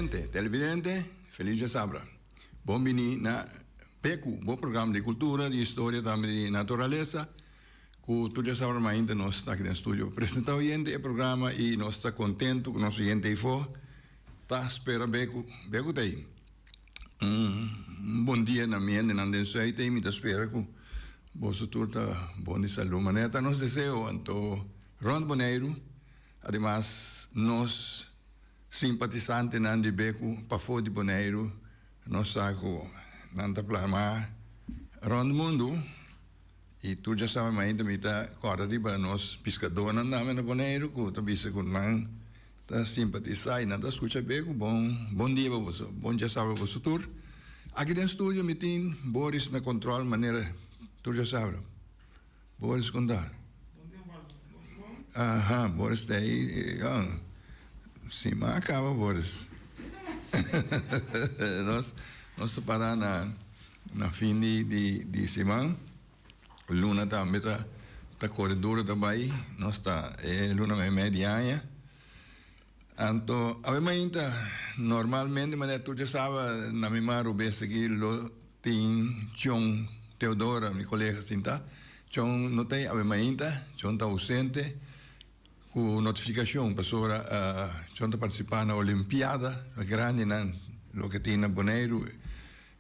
Oyente, televidente, felis djasabra. Bon bini na Beku, bo programa di kultura, di historia, tambe di naturalesa. Ku tur djasabra mainta nos ta aki den studio pa presenta oyente e programa i nos ta kontentu ku nos oyente ei-fo ta spera Beku. Beku ta ei. Un bon dia na mi hendenan den Zuid ei, mi ta spera ku boso tur ta bon di salú. Manera ta nos deseo anto rònt Boneiru. Ademas nos simpatisantenan di Beku pafó di Boneiru nos sa ku nan ta plamá rònt mundu i tur dja sabe mainta mi ta kòrda riba nos piskadónan tambe na Boneiru ku ta bisa ku nan ta simpatisá i nan ta skucha Beku. Bon bon dia pa boso, bon dja sabe pa boso tur. Aki den studio mi tin Boris na kòntròl manera tur dja sabe. Boris kon ta? Aha, Boris ta ei, siman a kaba Boris. Nos nos ta para na na fin di di di siman, luna tambe ta ta kore duro ta bai, nos ta e luna meimei di aña. Anto awe mainta normalmente manera tur dje saba na mi man rubes aki lo tin Chon Teodora mi colega sinta. Chon no ta awe mainta, Chon ta ausente cu notificacion pasobra Chon ta participa na Olimpiada grandinan loke tin na Boneiru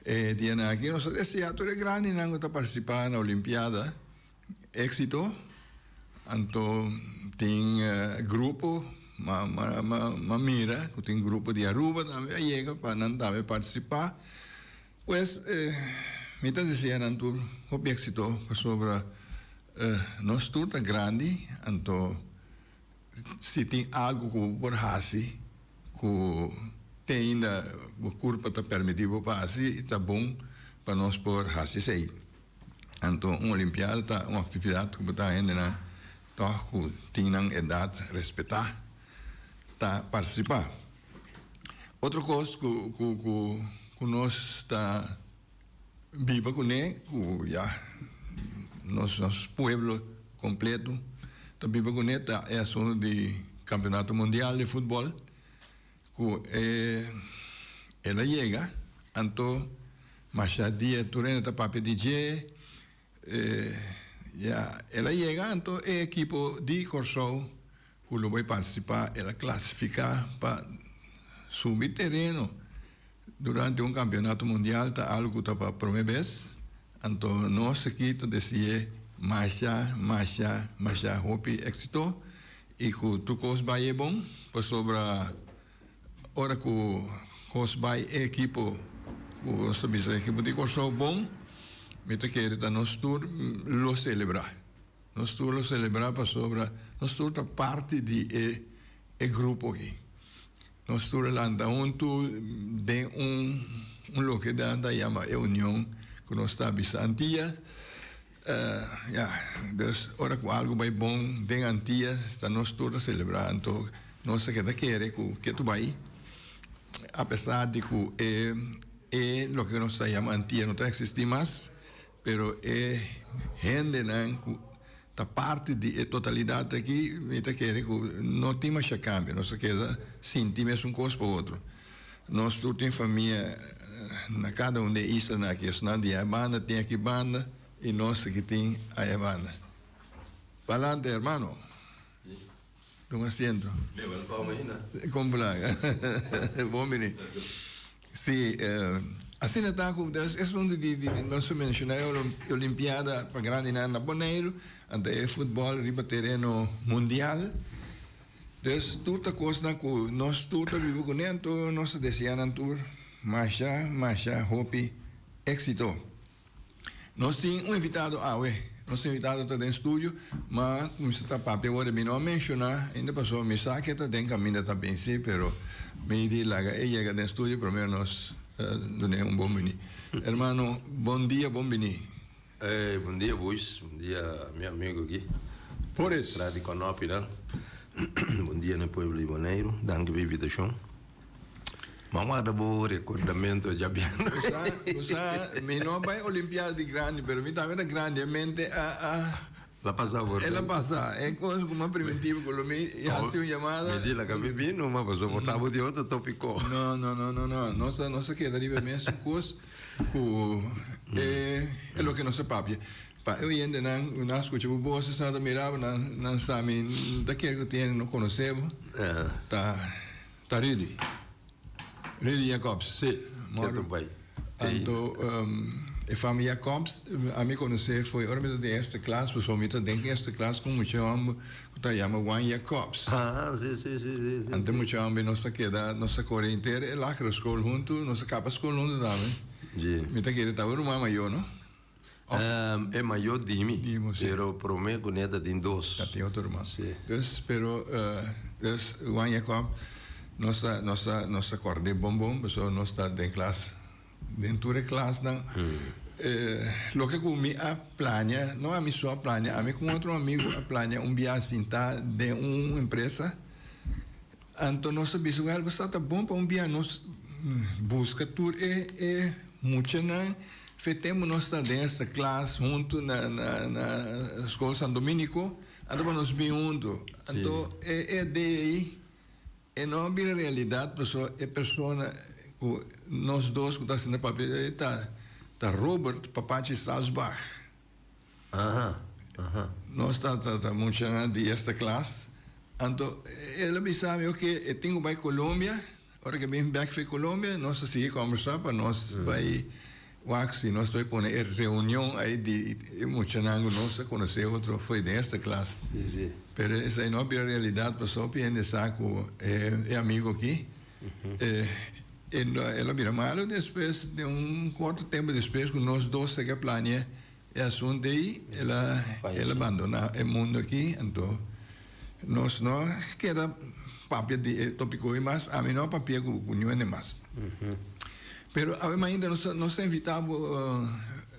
e dianan aki. Nos ta desea tur e grandinan cu ta participa na Olimpiada. Éxito, anto tin grupo ma ma mira ku tin grupo di Aruba tambe a yega pa nan tambe partisipá. Pues mi ta desea nan tur hopi éxito pasobra nos tur ta grandi anto si tin algu ku bo por hasi ku te ainda bo kurpa ta permití bo pa hasi ta bon pa nos por hasi esei. Anto un olimpiada ta un aktividat ku bo ta hendenan tòg ku tin nan edat respetá ta partisipá. Otro kos ku ku ku ku nos ta biba kuné ku ya nos nos pueblo kompleto ta biba kuné ta e asuntu di kampeonato mundial di futbòl. Ku e el a yega, anto masha dia tur hende ta papia di dje. Ya el a yega, anto e ekipo di Kòrsou ku lo bai partisipá el a klasifiká pa subi tereno durante un kampeonato mundial ta algu ku ta pa promé bes. Anto nos aki ta desi'é masha, masha, masha hopi éksito. I ku tur kos bai e bon, pasobra ora ku kos bai e ekipo ku nos ta bisa ekipo di Kòrsou bon, mi ta kere ta nos tur lo selebrá. Nos tur lo selebrá pasobra nos tur ta parti di e e grupo aki. Nos tur a lanta huntu den un un loke nan ta yama e union ku nos ta bisa Antia. Ya, dus ora ku algu bai bon den Antias ta nos tur ta selebrá. Anto nos ta keda kere ku ketu bai, apesar di ku e e loke nos ta yama Antia no ta eksistí mas, pero e hendenan ku ta parti di e totalidat aki mi ta kere ku no tin masha kambio. Nos ta keda sinti mesun kos pa otro. Nos tur tin famia na kada un di e islanan aki. Esnan di aya banda tin aki banda i nos aki tin aya banda. Palante hermano. Tuma asiento. Kon bulaga. Bon bini. Si, asina ta ku esun di di nos a menshoná e olimpiada pa grandinan na Boneiru, anto e futbòl riba tereno mundial. Dus tur ta kosnan ku nos tur ta biba kuné, anto nos ta deseá nan tur masha masha hopi éksito. Nos tin un invitado awe, nos invitado ta den studio, ma kuminsá ta papia awor mi no a menshoná ainda pasobra mi sa ke ta den kaminda ta bin sí, pero mi di laga e yega den studio promé nos dun'é un bon biní. Hermano, bon dia, bon biní. Ey, bon dia boys, bon dia mi amigo aki. Boris. Tras di konopi nan. Bon dia na pueblo di Boneiru, danki pa invitashon. M'a warda bo rekordamento djabièrnè. Bo sa, bo sa, mi no a bai Olimpiada di grandi, pero mi tambe ta grandiamente a, a. El a pasa por. El a pasa. E kos ku mi a primintí ku lo mi hasi un yamada. Mi di laga mi bin numa pasobra por tabo di otro topiko. No, no, no, no, no. Nos a nos a keda riba e mesun kos ku e e loke nos a papia. Pa e oyentenan ku nan a skucha bo bos esnan ta mira bo nan nan sa mi ta kere ku tin hende no konosé bo. Ta ta Rudy. Rudy Jacobs. Sí, ketu bai. Anto e fami Jacobs ami konosé foi ora mi ta den eerste klas pasobra mi ta den eerste klas ku un mucha hòmber ku ta yama Juan Jacobs. Ah, sí, sí, sí, sí, sí. Anto e mucha hòmber nos ta keda nos ta kore henter e lagere skol huntu nos a kaba skol huntu tambe. Mi ta kere ta un ruman mayor no. E mayor di mi, pero prome cu ne ta tin dos. Ta tin otro ruman. Dus, pero, dus Juan Jacob, nos ta, nos ta, nos ta cord'é bon bon, pasobra nos ta den klas, den tur e klasnan. Loke cu mi a plania, no ami so a plania, ami cu un otro amigo a plania un biaha sinta den un empresa. Anto nos a bisa, wèl, bo sa ta bon pa un bia nos buska tur e e muchanan fe tempu nos ta den esta klas huntu na na na skol San Dominico, anto pa nos bin huntu. Anto e e idea ei e no a bira realidat pasobra e persona ku nos dos ku ta haciendo papia ei ta ta Robert Papachi Salsbach. Aha, aha. Nos ta ta ta muchanan di eerste klas. Anto el a bisa mi oke e tin ku bai Colombia. Ora ke bin bek fi Colombia nos a sigui kombersá pa nos bai wak si nos bai pone e reunion ei di e muchanan ku nos a konosé otro fo'i den eerste klas. Si, si. Pero esei no a bira realidat pasobra hopi hende sa ku e e amigo aki e el a bira malu despues den un korto tempu despues ku nos dos a ke plania E asuntu ei el a el a bandoná e mundu aki, anto nos no a keda papia di e topiko ei mas, ami no a papia ku ku niun hende mas. Pero awe mainta nos ta nos ta invitá bo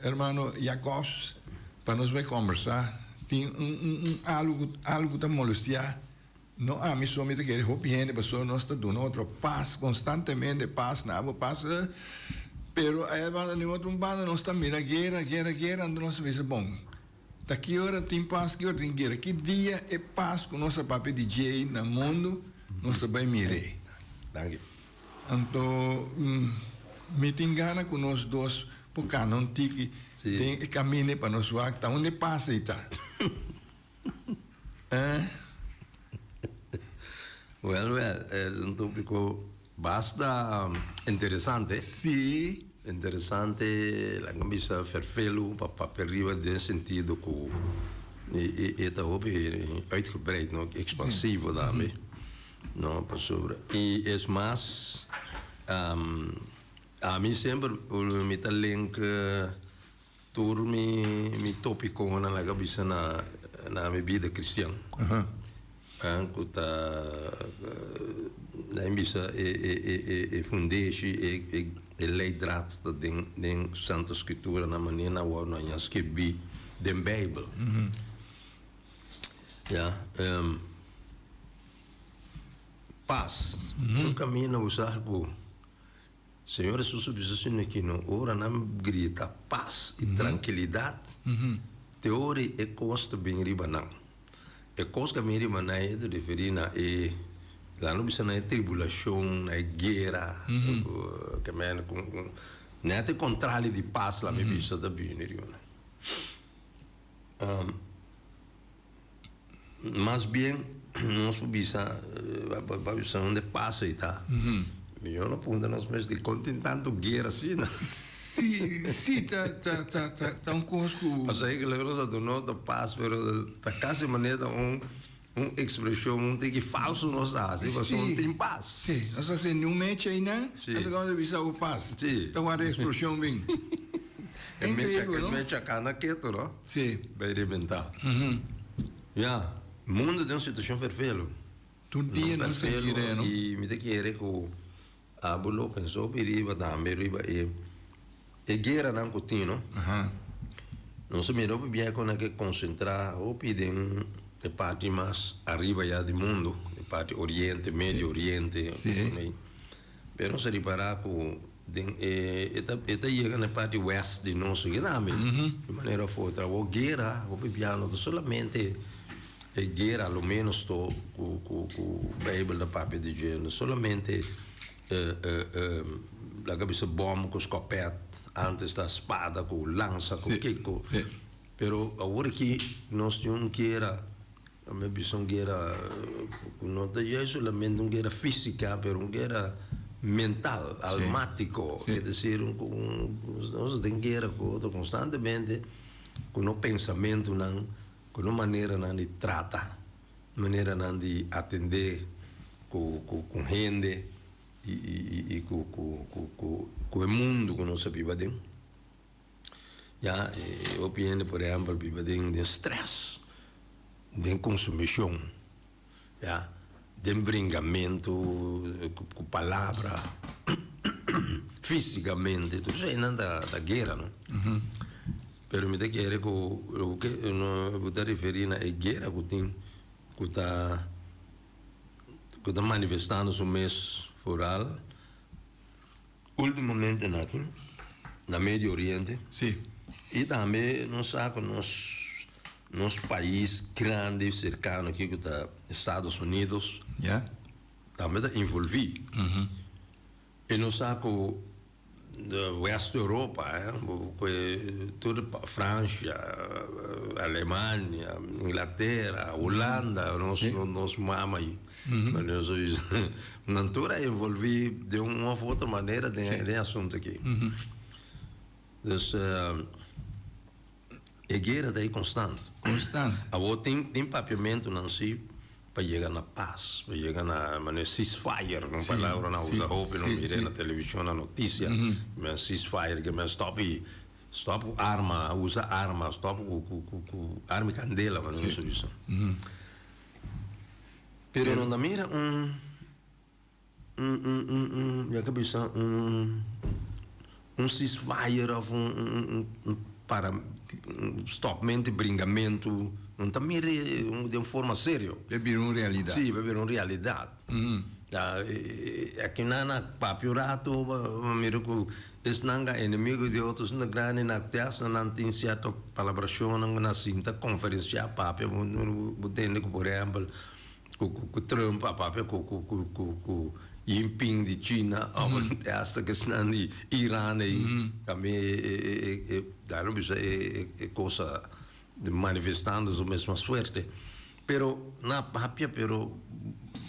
hermano Jacobs pa nos bai kombersá, tin un un un algu ku algu ku ta molestiá. No ami so mi ta kere hopi hende pasobra nos ta duna otro pas constantemente pas na abo pas pero aya banda di otro banda nos ta mira guera guera guera anto nos ta bisa bon ta ki ora tin pas ki ora tin guera ki dia e pas ku nos a papia di djei na mundu nos ta bai mir'é anto mi tin gana ku nos dos por kana un tiki den e kaminda pa nos wak ta unda e pas ei ta. Wel, wel, es un tópiko basta interesante. Sí. Interesante, laga mi bisa ferfelu pa papia riba den sentido ku e ta hopi uitgebreid, no, ekspansivo tambe, no, pasobra i es mas ami semper mi ta link. Tur mi mi topiconan laga bisa na na mi bida cristian. Ku ta na bisa e e e e e fundeshi e e e leidraad ta den den Santa Scritura na manera nan wou nan a skirbi den Bijbel. Ya pas. Un camino bo sa ku. Señor Hesus a bisa asina aki, no ora nan grita pas i trankilidat, te ora e kos ta bin riba nan. E kos ku a bin riba nan e ta referí na e, laga no bisa na e tribulashon, na e guera, ke men ku nèt e kontrali di pas laga mi bisa ta bini riba nan. Mas bien nos por bisa, pa bisa unda e paso ei ta. Mihor no puntra nos mes dikon tin tantu guera asina. Sí, sí, ta, ta, ta, ta, ta un kos ku. Pasobra e loke nos a duna ta pas, pero ta kasi manera ta un, un ekspreshon un tiki falso nos ta hasi, pasobra no tin pas. Sí, nos ta hasi niun mecha einan, anto kaba nos ta bisa bo pas. Sí. Ta wak eksploshon bin. E mecha, e mecha kana ketu, no? Sí. Bay rebentá. Ya, mundo den un situacion fervelo. Tur dia nos ta mira, no? I mi ta kere ku abo lo pensa hopi riba tambe riba e e gueranan ku tin, no? Nos a mira hopi biaha ku nan ke konsentrá hopi den e parti mas ariba ya di mundo, e parti oriente, medio oriente. Sí. Pero nos a ripará ku. Den e e ta e ta yega na e parti west di nos aki tambe. Di manera of otro. Awor guera, hopi bia no ta solamente e guera lo menos to ku ku ku Bijbel ta papia di dje, no solamente laga bisa bòm ku skòpèt, antes ta spada ku lansa ku kiko. Pero awor aki nos tin un guera. Mi a bisa un guera cu no ta juist solamente un guera fisica, pero un guera mental, almatico. Es decir, nos ta den guera cu otro constantemente cu nos pensamentonan, cu nos maneranan di trata, maneranan di atende cu hende y cu e mundo cu nos ta biba den. Ya, e hopi hende por ehempel biba den den stress, den consumicion, ya, den bringamento cu palabra, fisicamente, tur eseinan ta ta guera no. Pero mi ta kere cu loke bo ta referi na e guera cu tin cu ta cu ta manifestando su mes foral. Ultimamente na aki na Medio Oriente. Sí. I tambe nos sa ku nos nos pais grandi serkano aki ku ta Estados Unidos. Ya. Tambe ta involví. I nos sa ku West Europa ku tur Francia, Alemania, Inglatera, Hulanda, nos nos mama. Nan tur a envolví den un of otro manera den e asunto aki. Dus e guera ta ei constant. Constant. Awor tin tin papiamentunan si pa yega na pas, pa yega na manera ceasefire, un palabra nan usa hopi, nan mira na television, na noticia, men ceasefire ke men stop i stop ku arma, usa arma, stop ku arma i kandela manera nan sa bisa. Pero no ta mira un un un un un ya ke bisa un un ceasefire of un un un para un stopmento di bringamentu no ta mira den forma serio. E bira un realidat. Si, e bira un realidat. Ya aki nan a papia un rato a mira ku esnan ka enemigo di otro esnan grandi na testa nan tin sierto palabrashonnan ku nan sinta konferensiá papia bo tende ku por ehèmpel ku Trump a papia ku ku Jinping di China òf hasta ku esnan di Iran ei tambe e nan a bisa e kos a manifestando su mes mas fuerte pero nan a papia pero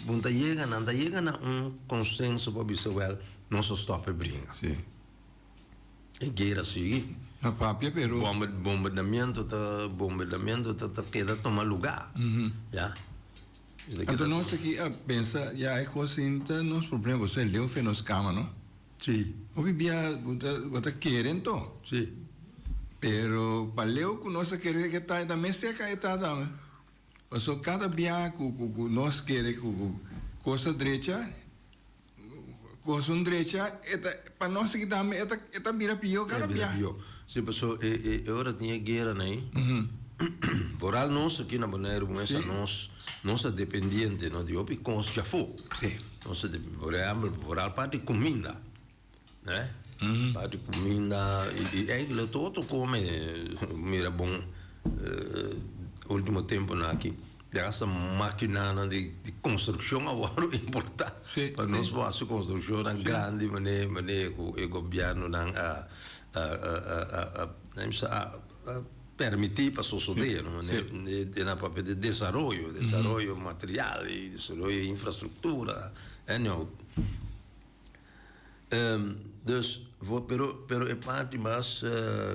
bo ta yega nan ta yega na un konsenso pa bisa wèl nos a stòp e bringa. E guera sigui. A papia pero. Bombardamiento ta bombardamiento ta ta keda tuma luga. Ya. Anto nos aki a pensa ya e cos sin ta nos problema bo sa leu fe nos cama no. Si. Hopi bia bo ta bo ta kere anto. Si. Pero pa leu cu nos a kere ke ta e ta mes seca e ta tambe. Paso cada bia cu cu cu nos kere cu cu cos a drecha. Cos un drecha e ta pa nos aki tambe e ta e ta bira pio cada bia. E bira pio. Si paso e e ora tin e gueranan ei vooral nos aki na Boneiru bo mester nos nos ta dependiente no di hopi cos djafó. Si. Nos ta por ehempel vooral parti cuminda ne parti cuminda y eigenlijk tur otro come mira bon ultimo temponan aki. Ya hasta makinanan di konstrukshon a wòrdu importá pa nos por hasi konstrukshonnan grandi manera manera ku e gobièrnunan a a permití pa sosodé no manera nan papia di desaroyo desaroyo material i desaroyo infrastruktura anyhow. Dus pero pero e parti mas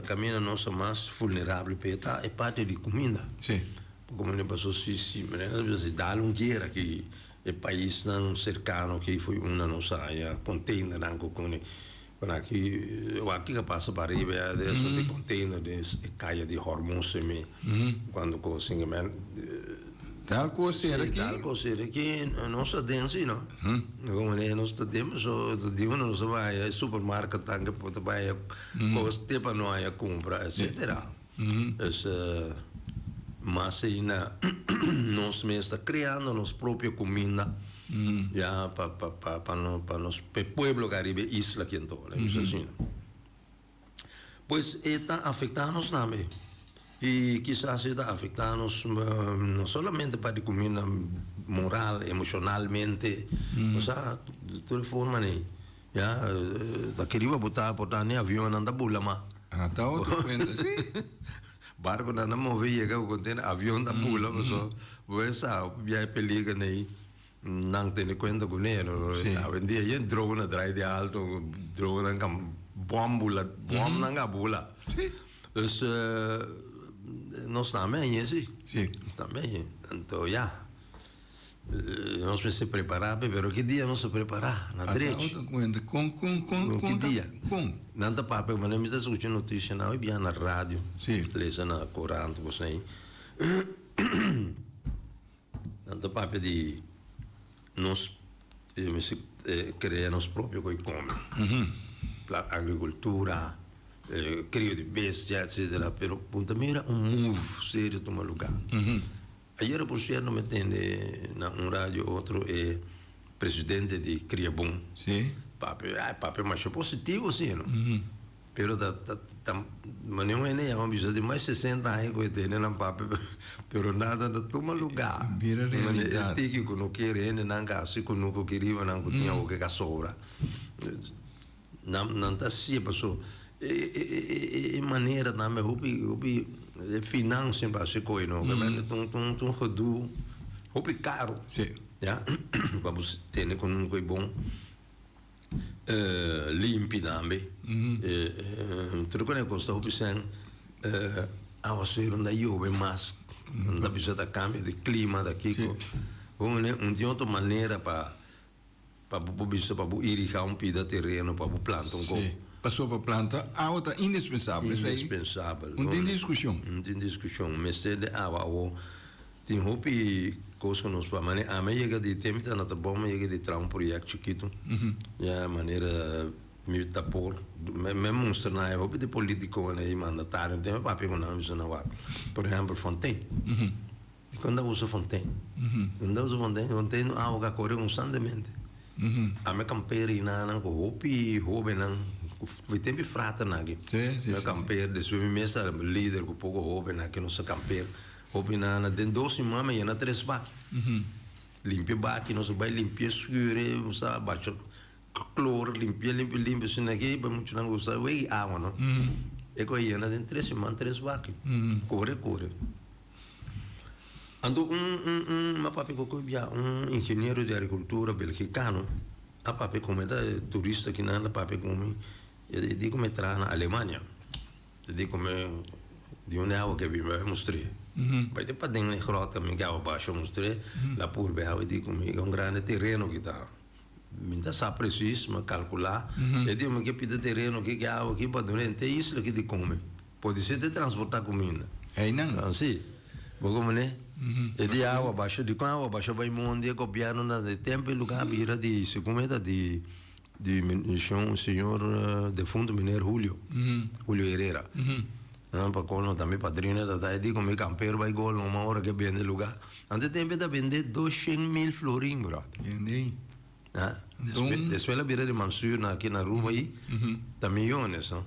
kaminda nos ta mas vulnerabel p'e ta e parti di kuminda. Sí. Pasobra paso si si manera nos bisa si dal un guera aki e paisnan serkano aki fo'i unda nos a haña containernan ku kune por aki wak kiko a pasa pa ariba ya de esun di container den e kaya di Hormuz mi cuando ku singa men. Tal kos ser aki. Tal kos ser aki nos ta den si no. Di manera nos ta den paso di unda nos ta bai e supermarket tan ke por ta bai kos te pa no haya kumpra etcetera. Dus mas ainda nos mes ta kreando nos propio kuminda. Ya pa pa pa pa no pa nos pa e pueblo ku ariba e isla aki anto, laga bisa asina. Pues e ta afektá nos tambe i kisas e ta afektá nos no solamente pa di kuminda moral, emoshonalmente, osea di tur e formanan ei. Ya, ta keriba bo ta por ta ni avionnan ta bula ma. Ah, ta otro kuenta, si. Barkonan ta move yega ku kontena, avion ta bula paso bo e sa bia e peliger ei nan tene kuenta kuné. Awendia yen drone a drai di alto, dronenan ka bòm bula, bòmnan ka bula. Si. Dus nos tambe añe si. Si. Nos tambe añe. Anto ya. Nos mester prepará p'e, pero ki dia nos ta prepará? Na drechi. Ata otro kuenta. Kon, kon, kon, Ki kon ta, dia? kon? Nan ta papia, manera mi ta skucha notisianan hoy bia na radio, Sí. lesa na korant, kosnan ei. Nan ta papia di nos mester krea nos propio koi kome. Pla agrikultura, krio di bestia, etsetera. Pero bo ta mira un move serio tuma lugá. Ayera por cierto mi tende na un radio otro e presidente di Kriabon. Sí. Papia, ay papia masha positivo si no. Pero ta ta ta mane un hende yama bisa tin mas 60 aña ku e tende nan papia pero nada no tuma luga. Bira realidad. E tiki ku no kere hendenan ka hasi kunuku ki riba nan ku tin awor ke ka sobra. Nan nan ta hacié paso e e e e manera tambe hopi hopi e financiën pa haci koe no ta un un un gedoe hopi caro. Sí. Ya pa bo tene con un koe bon limpi tambe tur kos a costa hopi cen awaceru no ta yobe mas nan ta bisa ta cambio di clima ta kiko un tin otro manera pa. Pa bo por bisa pa bo irigá un pida tereno pa bo planta un kos. Sí, pasobra pa planta awa ta indispensabel. Esei Indispensabel. No tin diskushon. No tin diskushon. Mester di awa awor. Tin hopi kos ku nos por. Manera ami a yega di tempu mi ta na trabou mi a yega di traha un proyèkt chikitu. Ya manera mi ta por. Mi a mustra nan e hopi di politikonan ei mandatario. Mi papia ku nan mi bisa nan wak. Por ehèmpel Fontein. Dikon ta usa fontein? Dikon ta usa fontein? Fontein ta un awa ku a kore konstantemente. Ami a kampeer hinanan ku hopi hobennan, ku tempu e fraternan aki. Mi a kampeer, despues mi mes ta lider ku poko hobennan aki nos a kampeer. Hopi nana, den dos siman mi a yena tres baki. Limpia baki, nos a bai limpia shure, nos a basha klor, limpia, limpia, limpia, asina aki, pa muchanan gusta wei awa no. E ku a yena den tres siman tres baki. Kore, kore. Anto un un un a papia ku ku bia un ingeniero di agrikultura belgikano a papia ku mi ta turista kinan a papia ku mi e di ku mi traha na Alemania e di ku mi di un awa ke bin bai mustr'é bai te paden e grota mi ke awa basha mustr'é la purba e awa e di ku mi e un grandi tereno ki ta mi ta sa presis mi a kalkulá e di mi ke pida tereno ki ke awa ki pa duna henter isla ki di kome. Podisé te transportá kuminda. Einan. Sí. Bo komprendé? E di awa basho, di kon awa basho bai mondi e gobièrnu na e tempu e lugá bira di, segun mi ta di di shon señor defunto meneer Julio, Julio Herrera. Pa kolmo ta mi padrino ta ta e di ku mi kampero bai gol numa ora ke bende lugá. Anto e tempu e ta bende 200.000 florin, bròder. Bende. Despues la bira di Mansur na aki na Aruba ayi ta miyones no.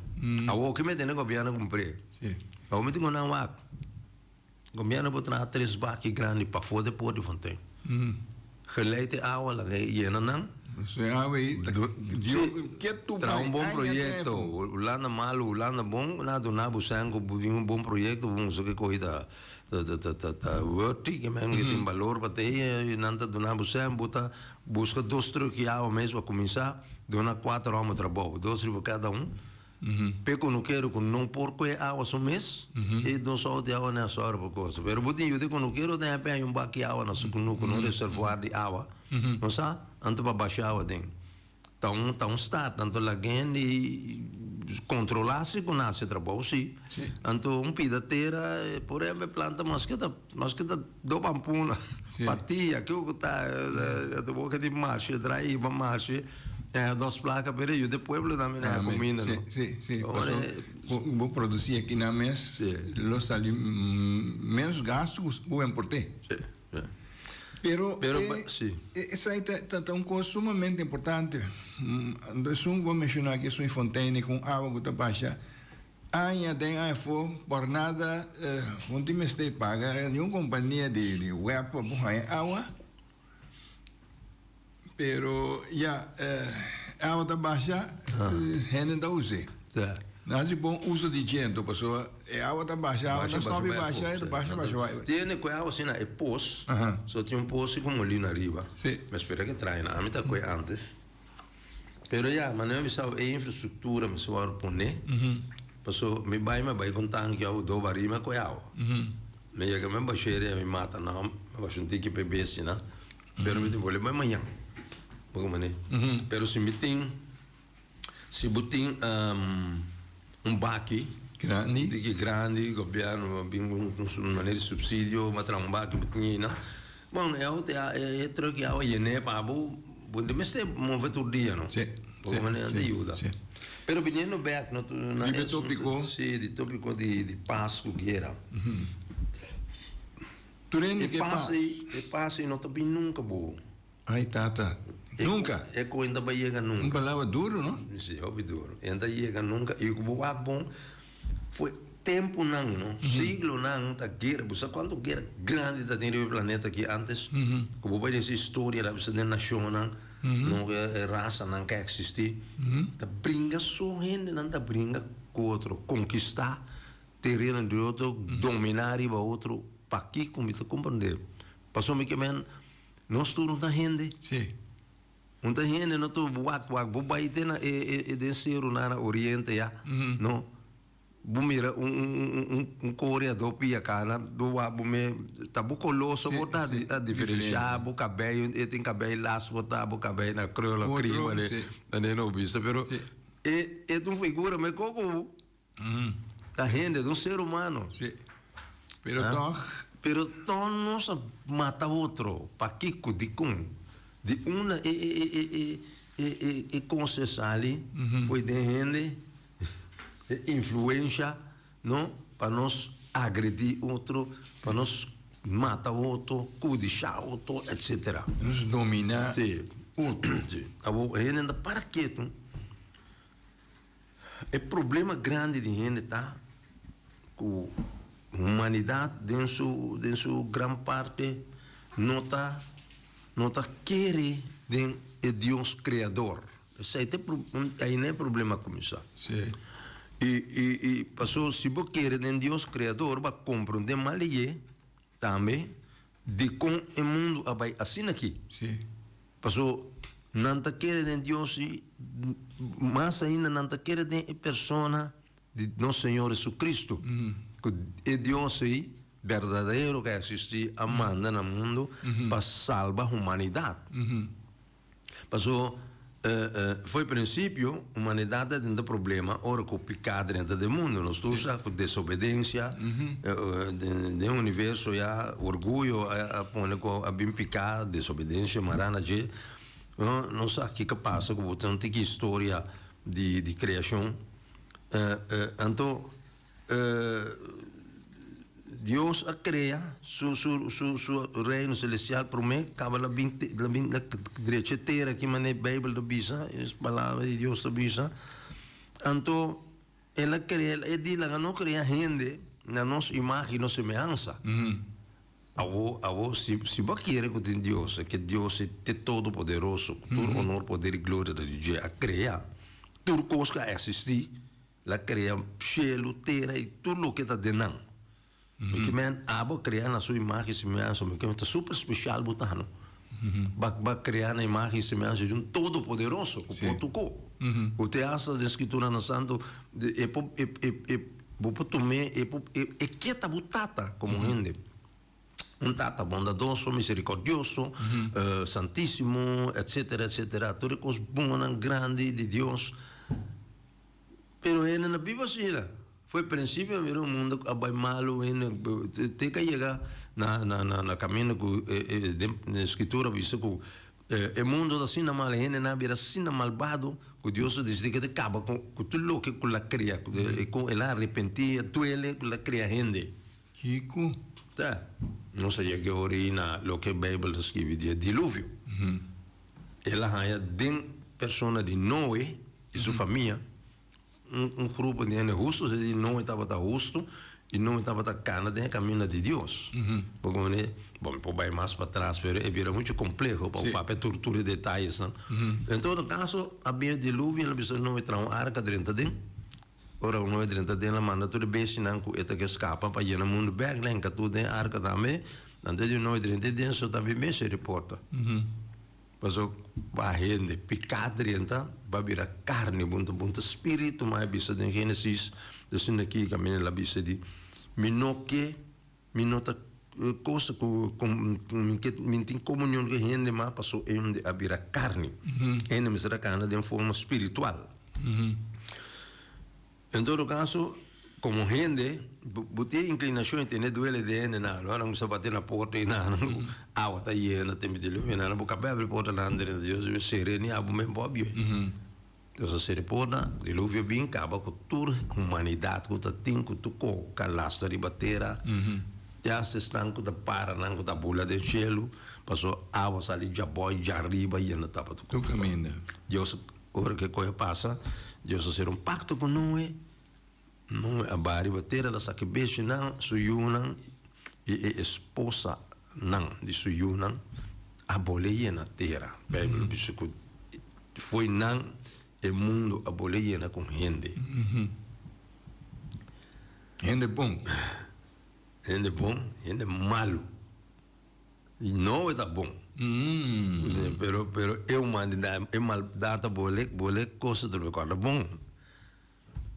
Awor ki mete na gobierno kumpr'é. Awor mi tin ku nan wak. Gobierno por traha tres baki grandi pafó di por di Fontein. Geleid e awa laga e yena nan. Traha un bon proyekto. Hulanda malu Hulanda bon nan a duna bo sèn ku bo tin un bon proyekto bo musa ke kohe ta. Ta worthy, ke men ke tin balor pa te i nan ta duna bo sèn, bo ta buska dos trùk i awa mes pa kuminsá, duna kuater hòmber trabou, dos riba kada un, p'e kunukero ku no por kue awa su mes, e dos outo di awa nan a sòru pa kosa. Pero bo tin yuda e kunukero den haña un baki awa na su kunuku, un reservoir di awa, bo sa, anto pa basha awa den. Ta un ta un start anto laga hende controla si cu nan haci trabou si. Anto un pida tera por ehempel e planta maske ta maske ta do pampuna patia kico cu ta ta boca di marshe draai hiba marshe e dos placa pero e yuda e pueblo tambe na haña cuminda no. Si si paso bo produci aki nan mes lo sali menos gasto cu bo importe. Si. Pero, Pero, e, si. Esei ta un kos sumamente importante. Esun ku bo a menshoná aki, esun fontein ku un awa ku ta basha aña den aña afó, por nada bo no tin mester paga niun kompania di web pa bo haña awa. Pero ya, awa ta basha, hende ta us'é. Nan hasi bon uso di dje anto, pasobra e awa ta basha, awa ta stòp di basha, e ta basha, basha bai. Tiene ku e awa asina e pos, so tin un pos ku molina ariba. Mi spera ke trae nan, ami ta koe antes. Pero ya, manera mi bisa e infrastruktura mester wòrdu pone, paso mi bai mi a bai ku un tanki awa do barí mi a koe awa. Mi yega mi a bash'é mi mata nan, mi a basha un tiki pa e bestianan. Pero mi tin bolbe bai mañan. Bo comprende? Pero si mi tin, si bo tin un baki. Grandi. Tiki grandi, gobierno a bin cu un manera di subsidio, bo a traha un baki bo tin eynan. Bon, e auto e truck e awa yene pa bo, bo no mester move tur dia no. Si. Bo comprende? Nan ta yuda. Si. Pero biniendo bek no na Riba e topico. Si, di topico di pas cu guera. Tur hende ke pas. E pas ei no ta bin nunka bo. Ai tata, nunka. E ku ta bai yega nunka. Un palabra duro no? Si, hopi duro. E ta yega nunka i ku bo wak bon for tempunan no, siglonan ta guera. Bo sa kuantu guera grandi ta tin riba e planeta aki antes? Ku bo bai den su historia la bisa den nashonnan, no e rasanan ke a eksistí. Ta bringa so hendenan ta bringa ku otro, konkistá Tereno di otro, dominá riba otro, pakiko mi ta komprendé? Pasobra mi ke men, nos tur no ta hende. Sí. Un ta hende, no tur wak wak. Bo bai te na e e den serunan na oriente ya, no? Bo mira un un un un koreadó pia kana, bo wak bo me, ta bo koló so bo ta ta diferenshá, bo kabei, e tin kabei las bo ta, bo kabei na krul o kri, manera no bisa, pero e e ta un figura me koko. Ta hende, ta un ser humano. Sí. Pero tog. Pero tog nos a mata otro. Pakiko? Dikon? Di unda e e e e e e e kos e sali fo'i den hende? E influensha, no? Pa nos agredí otro, pa nos mata otro, kudishá otro, etcetera. Nos dominá otro. Sí. Awor hende ta para ketu. E problema grandi di hende ta ku humanidat den su den su gran parte no ta no ta kere den e Dios kreador. Esei ta e aina e problema a kuminsá. Sí. I i i paso si bo kere den Dios kreador bo a komprondé mal leye tambe dikon e mundu a bai asina aki. Sí. Paso nan ta kere den Dios i mas ainda nan ta kere den e persona di nos Señor Jesucristo, ku e Dios ei berdadero ku a eksistí a manda na mundu pa salba humanidat. Paso fo'i prinsipio humanidat a tenta problema ora ku piká drenta den mundu. Nos tur sa ku desobedensia den universo ya orguyo a pone ku a bin piká, desobedensia mará na dje. Nos sa kiko a pasa ku bo ta un tiki historia di kreashon. Anto Dios a krea su su su su reino selestial promé kaba la bin la bin la drecha e tera aki manera e Beibel ta bisa, e palabra di Dios ta bisa. Anto el a krea e di laga no krea hende na nos imagen i nos semehansa. Awo awo si si bo a kere ku tin Dios ke Dios e te todopoderoso ku tur honor, poder i gloria ta di dje a krea tur kos ku a eksistí. El a krea shelu, tera i tur loke ta den nan. Mi ke men abo a krea na su imagen i semehansa. Mi ke men ta super speshal bo ta no. Bo a krea na imagen i semehansa di un Todopoderoso ku por tokó. Ku te hasta den Skrituranan Santu e por e e bo por tum'é e por e ke ta bo tata komo hende. Un tata bondadoso, miserikordioso, santísimo, etsetera, etsetera. Tur e kos bonnan grandi di Dios. Pero hende no biba asina. Fo'i prinsipio a mira un mundo ku a bai malu, hende te ka yega na na na kaminda ku den Skritura bisa ku e mundo ta asina mal, hendenan a bira asina malbado ku Dios a disidi ke ta kaba ku tur loke ku el a kria, ku el a arepentí, a duele ku el a kria hende. Kiko? Ta, nos a yega e ora ei na loke Beibel ta skibi di e diluvio. El a haña den persona di Noe i su famia un grupo di hende hustu, esei di Noe tabata hustu i Noe tabata kana den e kaminda di Dios. Bo komprende? Bo mi por bai mas patras pero e bira muchu kompleho pa bo papia tur tur e detayesnan. En todo kaso a bin e diluvio el a bisa Noe traha un arka drenta den. Ora un Noe drenta den la manda tur e bestianan ku e ta ke skapa pa yena mundu bek la hinka tur den arka tambe. Antes di Noe drenta den so tambe mester riporta. Paso ba hende piká drenta ba bira karni bunta bunta spiritu ma e bisa den Genesis esun aki kaminda el a bisa di mi no ke Mi no ta cosa cu mi ke mi tin comunion cu hende mas paso hende a bira carni. Hende mester a cana den forma spiritual. En todo caso, como hende, bo tin inclinacion y tene duele den hende nan. Ora nan sa bati na porta y nan awa ta yena, tembe di luna, nan bo cabe abri porta nan drenta. Dios mi cere ni abo men bo a bioi. Dios a seri porta, diluvio bin kaba ku tur humanidat ku ta tin ku tur koka lastra riba tera, te hasta esnan ku ta para nan ku ta bula den shelu, paso awa sali djaboi djariba yena tapa tur Tur kaminda. Dios, ora ku e koe a pasa, Dios a sera un pakto ku Noe, Noe a baha riba tera, el a saka e bestionan, su yunan i e esposanan di su yunan a bole yena tera. Beibel a bisa ku fo'i nan e mundu a bole yena ku hende. Hende bon. Hende bon, hende malu. I Noe ta bon. Pero pero e humanidad, e maldat a bole bole kos ta rekorda bon.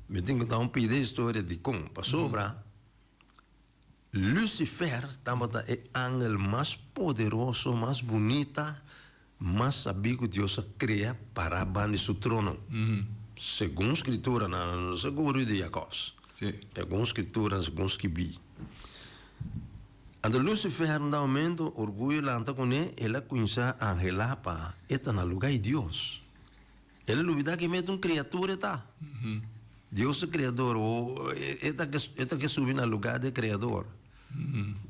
Mi tin ku ta un pida historia dikon, pasobra Lucifer tabata e angel mas poderoso, mas bunita, mas sabí ku Dios a krea pará banda di su trono. Segun Skritura, no segun Rudy Jacobs, segun Skritura, segun skibí. Anto Lucifer un dado momento orguyo lanta kuné, el a kuminsá anhelá pa e ta na lugá di Dios. El a lubidá ke mester un kriatura e ta. Dios ta kreador, o e ta ke e ta ke subi na lugá di e kreador.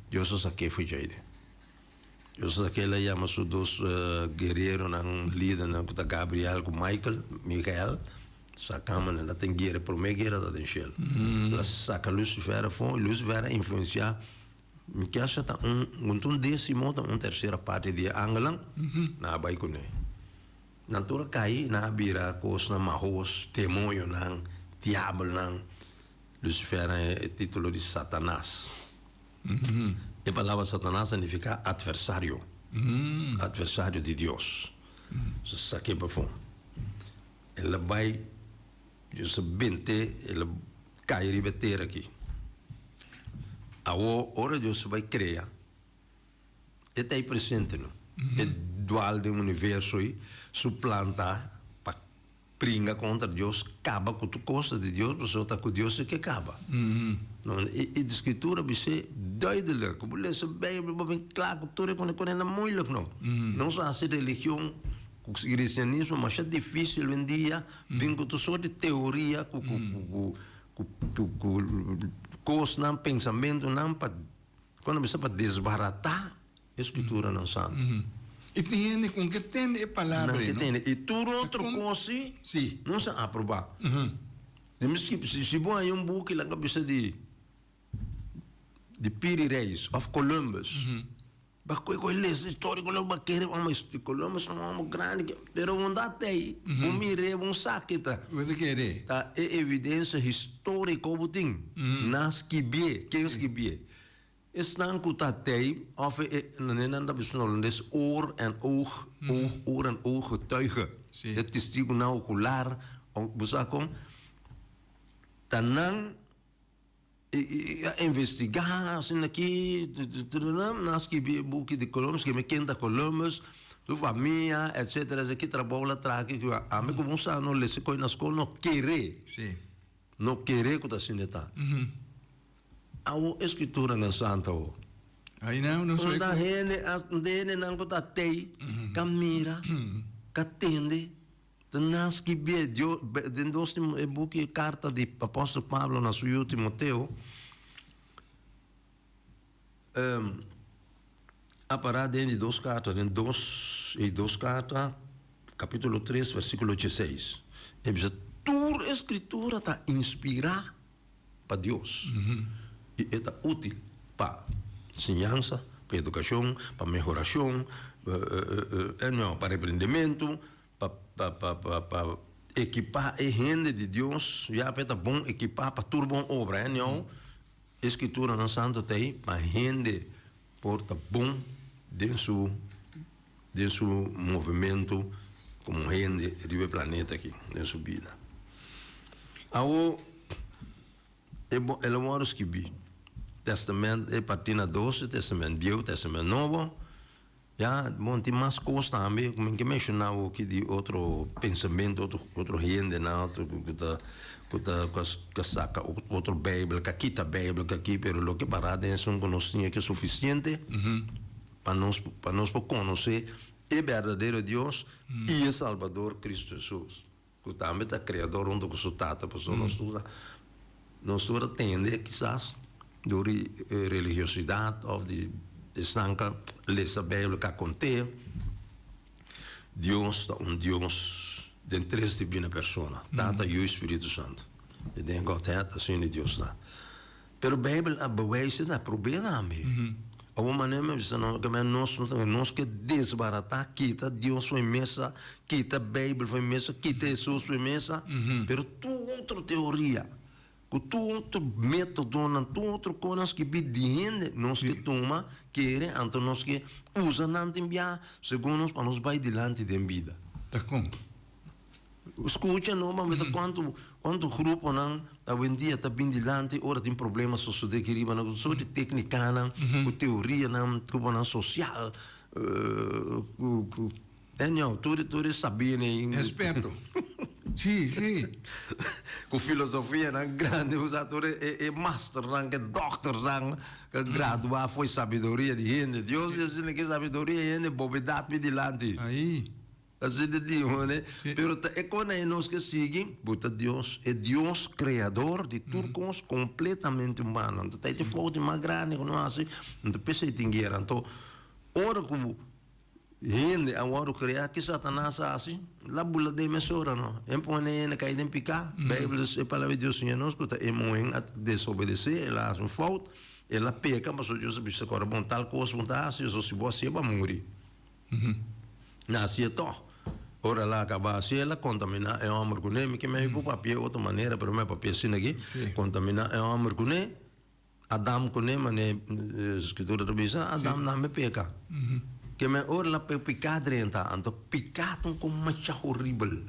Dios a sak'é for djei. Dios a sak'é, el a yama su dos guereronan, lidernan ku ta Gabriel ku Michael, Mikael, saka nan, el a ten guera, e promé guera ta den shelu. El a saka Lucifer afó, i Lucifer a influensiá, mi ke asha ta un, un désimo, ta un tersera parti di e angelnan, nan a bai kuné. Nan tur a kai, nan a bira kosnan mahos, demoñonan, diabelnan. Lucifer a e titulo di Satanas. E palabra Satanas a nifiká atversario, atversario di Dios. So sak'é pafó. El a bai, Dios a bent'é, el a kai riba e tera aki. Awor, ora Dios a bai krea. E ta ei presente no. E dual den universo ei su plan ta pa bringa kontra Dios, kaba ku tur kos di Dios, pasobra ta ku Dios e ke kaba. No, e e Skritura bis'é duidelik. Ku bo lesa Beibel bo bin kla ku tur e kos e na moeilik no. Nos a hasi religion ku kristianismo masha difisil oyendia, bin ku tur sort di teoria ku ku ku ku ku kosnan, pensamentunan pa Cuando bisa pa desbaratá e Skrituranan Santu. I tin hende ku ke tende e palabra ei, no? Nan ke tende. I tur otro kos si no sa aprobá. Si bo haña un buki laga bisa di di Piri Reis òf Columbus. Ba koe koe lesa historia Columbus ba kere amo Columbus un homo grandi pero unda tei bo mir'é bo sa ke ta. Bo ta kere. Ta e evidencia historico bo tin nan skibié ken skibié esnan ku ta tei of e nan ta bisa na holandes oor en oog oog oor en oog getuige e testigunan ocular bo sa kon ta nan. I a investigá asina aki, nan a skibi e buki di Columbus, skibi ken ta Columbus, su famia, etcetera, etcetera, ki trabou el a traha, ki ki ami ku bo sa no lesa koe na skol no kere, no kere ku ta asina e ta. Awo e Skrituranan Santu awo. Unda hende, unda hendenan ku ta tei, ka mira, ka tende. Ta nan skibié Dios den dos e buki e karta di apòstel Pablo na su yu Timoteo. A pará den di dos karta, den dos e dos karta, kapítulo tres, versíkulo dieseis. E bisa, Tur e Skritura ta inspirá pa Dios i e ta útil pa siñansa, pa edukashon, pa mehorashon, anyhow, pa reprendementu, pa pa pa pa pa ekipá e hende di Dios, ya pa e ta bon ekipá pa tur bon obra. Anyhow, E Skrituranan Santu ta ei pa hende por ta bon den su den su movementu komo hende riba e planeta aki, den su bida. Awor e bo el a wòrdu skibí, Tèstamènt e partí na dos, e Tèstamènt Bieu, Tèstamènt Nobo. Ya, bon, tin mas kos tambe ku mi ke menshoná awoki di otro pensamentu, otro otro hendenan, otro ku ta ku ta ku a saka otro Beibel, ku a kita Beibel, ku a ki, pero loke pará den esun ku nos tin aki sufisiente pa nos pa nos por konosé e berdadero Dios i e Salbador Kristu Hesus. Ku tambe ta Kreador huntu ku su Tata, pasobra nos tur ta nos tur a tende kisas dor di religiosidat òf di esnan ka lesa Beibel ka kont'é, Dios ta un Dios den tres divina persona, Tata, Yu i Spiritu Santu. I den Godhead asina Dios ta. Pero Beibel a bewijs na probeer tambe. Awor manera mi a bisa no ke men nos no ta nos ke desbaratá kita Dios for e mesa, kita Beibel for e mesa, kita Hesus for e mesa, pero tur otro teoria ku tur otro metodonan, tur otro kosnan skibí di hende nos ke tuma, kere, anto nos ke usa nan tin bia segun nos pa nos bai dilanti den bida. Ta kon? Skucha no, mami ta kuantu kuantu gruponan awendia ta bin dilanti ora tin problema sosodé aki riba nan ku tur sorti téknikanan, ku teorianan, gruponan sosial, ku ku anyhow tur tur e sabínan. Eksperto. Sí, sí. Ku filosofianan grandi usa tur e e masternan, ku e dòkternan ku a gradua for e sabiduria di hende. Dios di asina ke sabiduria di hende bobedat mi dilanti. Ai. Asina di hone, pero ta e kos ei nos ke sigui, bo ta Dios, e Dios kreador di tur kos kompletamente humano. Anto ta e fout mas grandi ku nos hasi, anto p'esei tin guera. Anto ora ku hende a wòrdu kreá, ke Satanas a hasi? El a bula den mesora no. E pone hende kai den piká. Beibel, e Palabra di Dios siña nos ku ta e muhé a desobedesé, el a hasi un fout, el a peka, pasobra Dios a bisa ku ora bon tal kos bo ta hasi, so si bo hasié bo a muri. Na hasié tòg. Ora el a akabá hasié, el a kontaminá e hòmber kuné. Mi ke mei por papi'é otro manera, pero mi a papi'é asina aki. Kontaminá e hòmber kuné, Adam kuné, manera e Skritura ta bisa, Adam tambe peka. Ke men ora el a pega piká drenta, anto piká ta un kos masha horibel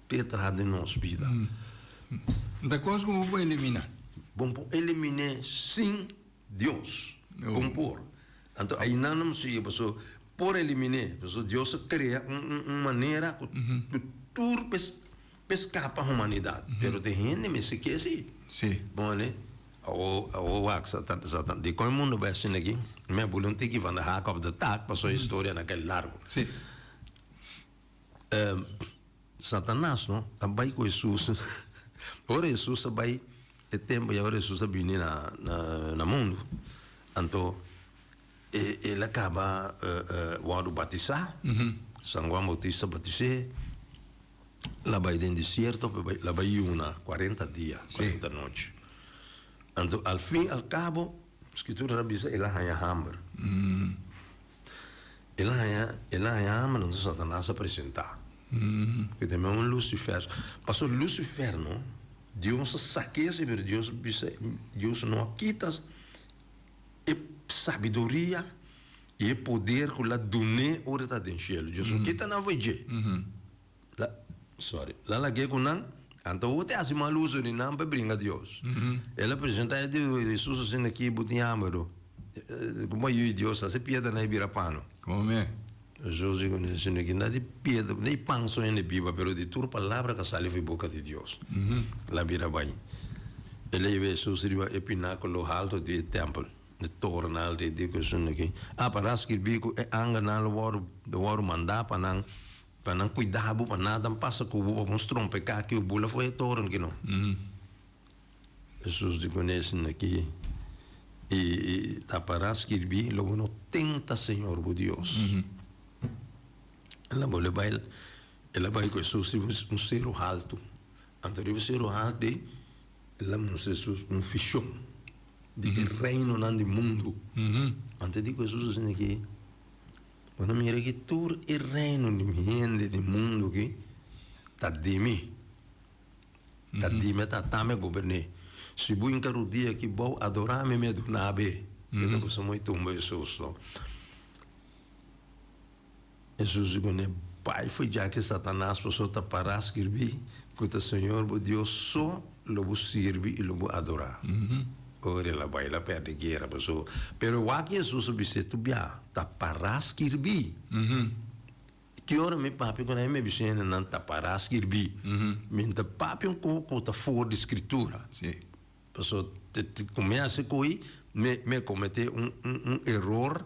p'e traha den nos bida. Ta kos ku bo por eliminá. Bo por eliminé sin Dios. Kon por? Anto einan no sigui paso por eliminé, paso Dios a crea un un manera cu tur pe scapa humanidad, pero tin hende mester ke si. Si. Bon ne? Awo awo wak satan satan dikon e mundo bai asina aki? Mi a bula un tiki van de hak op de tak paso e historianan ke largo. Si. Satanas no a bai ku Hesus. Ora Hesus a bai e tempu ya ora Hesus a bini na na mundu, anto e el a kaba wòrdu batisá. San Juan Bautista batis'é, el a bai den desierto, el a bai yuna kuarenta dia, kuarenta nochi. Anto al fin al kabo, Skritura ta bisa el a haña hamber. El a haña, el a haña hamber, entonces Satanas a presentá. Ku ta un Lucifer. Pasobra Lucifer no, Dios a sak'é si, pero Dios a bisa, Dios no a kita e sabiduria i e poder ku el a dun'é ora e ta den shelu. Dios no kita nan for dje. La, sorry, la lag'é ku nan, anto bo ta hasi mal uso di nan pa bringa Dios. El a presentá e di Hesus asina aki, bo tin hamber do. Komo yu di Dios hasi piedranan e bira pan no. Kome? Hesus di kuné, asina aki, na di piedra, na di pan so hende biba, pero di tur palabra ku a sali for di boka di Dios. El a bira bai. El a hiba Hesus riba e pinákulo haltu di e tèmpel, e toren haltu, i di ku asina aki, A pará skirbí ku e angelnan lo wòrdu, lo wòrdu mandá pa nan Pa nan cuida bo, pa nada pasa cu bo, pa bo no strompeca aki o bula for e toren aki no. Jesus di cu nesnan aki, I ta pará skirbí, Lo bo no tenta Señor bo Dios. El a bolbe bai, el a bai ku Hesus riba un seru haltu. Anto riba e seru haltu ei, el a mustra Hesus un vishon di e reinonan di mundu. Anto e di ku Hesus asina aki, Bo ta mira aki tur e reino di hende di mundu aki ta di mi. Ta di mi ta ta mi goberné. Si bo hinka rudia aki bou adorá mi, mi a duna be. E ta kusa muy tumba Hesus lo. Hesus di kuné, Bai for djaki Satanas, pasobra ta pará skirbí ku ta Señor bo Dios so lo bo sirbi i lo bo adorá. Ora el a bai, el a pèrdè guera, pasobra. Pero wak Hesus a bis'é tur bia, Ta pará skirbí. Ki ora mi papia ku nan mi bisa hende nan ta pará skirbí. Mi no ta papia un kos ku ta for di skritura. Pasobra ku mi hasi ko'i mi mi a kometé un un eror,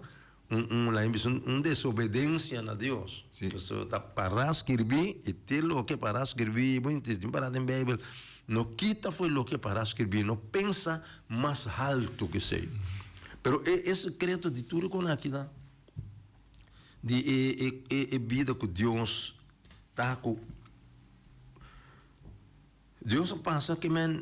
un un laga mi bisa un desobedensia na Dios. Pasobra ta pará skirbí i te loke pará skirbí bo tin pará den beibel no kita for loke pará skirbí no pensa mas haltu ku esei. Pero e e sekreto di tur e kos aki ta. Di e e e bida ku Dios ta ku Dios a pasa ke men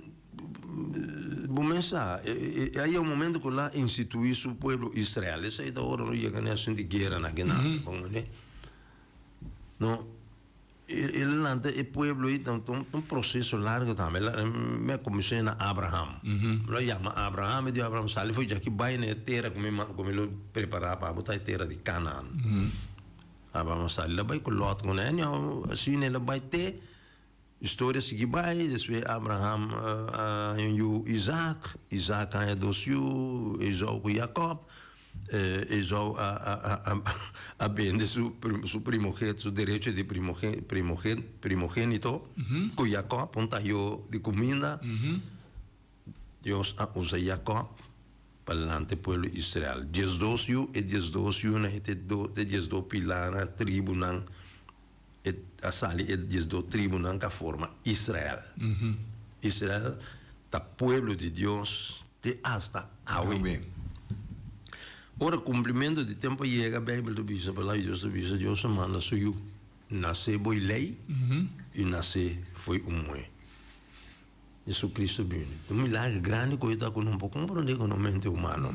bo mes sa e a yega un momento ku el a instituí su pueblo Israel esei ta ora no yega na e asuntu di guera na kinan bo mane no. E lanta e pueblo ei ta un proseso largo tambe. Mi a kuminsá na Abraham. Mi lo yama Abraham, mi di Abraham, sali for djaki bai na e tera ku mi ku mi lo prepará pa bo, ta e tera di Kanaan. Abraham a sali, el a bai ku Lòt ku nan. Anyhow, asina el a bai te, historia sigui bai. Despues Abraham a haña un yu, Isaac. Isaac a haña dos yu, Esau ku Jakòb. Esau a bende su primoget, su derecho di primogénito ku Jakòb, un tayo di kuminda. Dios a usa Jakòb pa lanta e pueblo Israel. Diesdos yu, e diesdos yunan e te diesdos pilanan, tribunan, a sali e diesdos tribunan ku a forma Israel. Israel ta pueblo di Dios. Te asta awe. Ora kumplimentu di tempu a yega, Beibel ta bisa, Palabra di Dios ta bisa, Dios a manda su Yu nase bo i lei i nase fo'i un muhé. Jesucristo bini. Un milagre grandi ku e ta ku no por komprondé ku nos mente humano.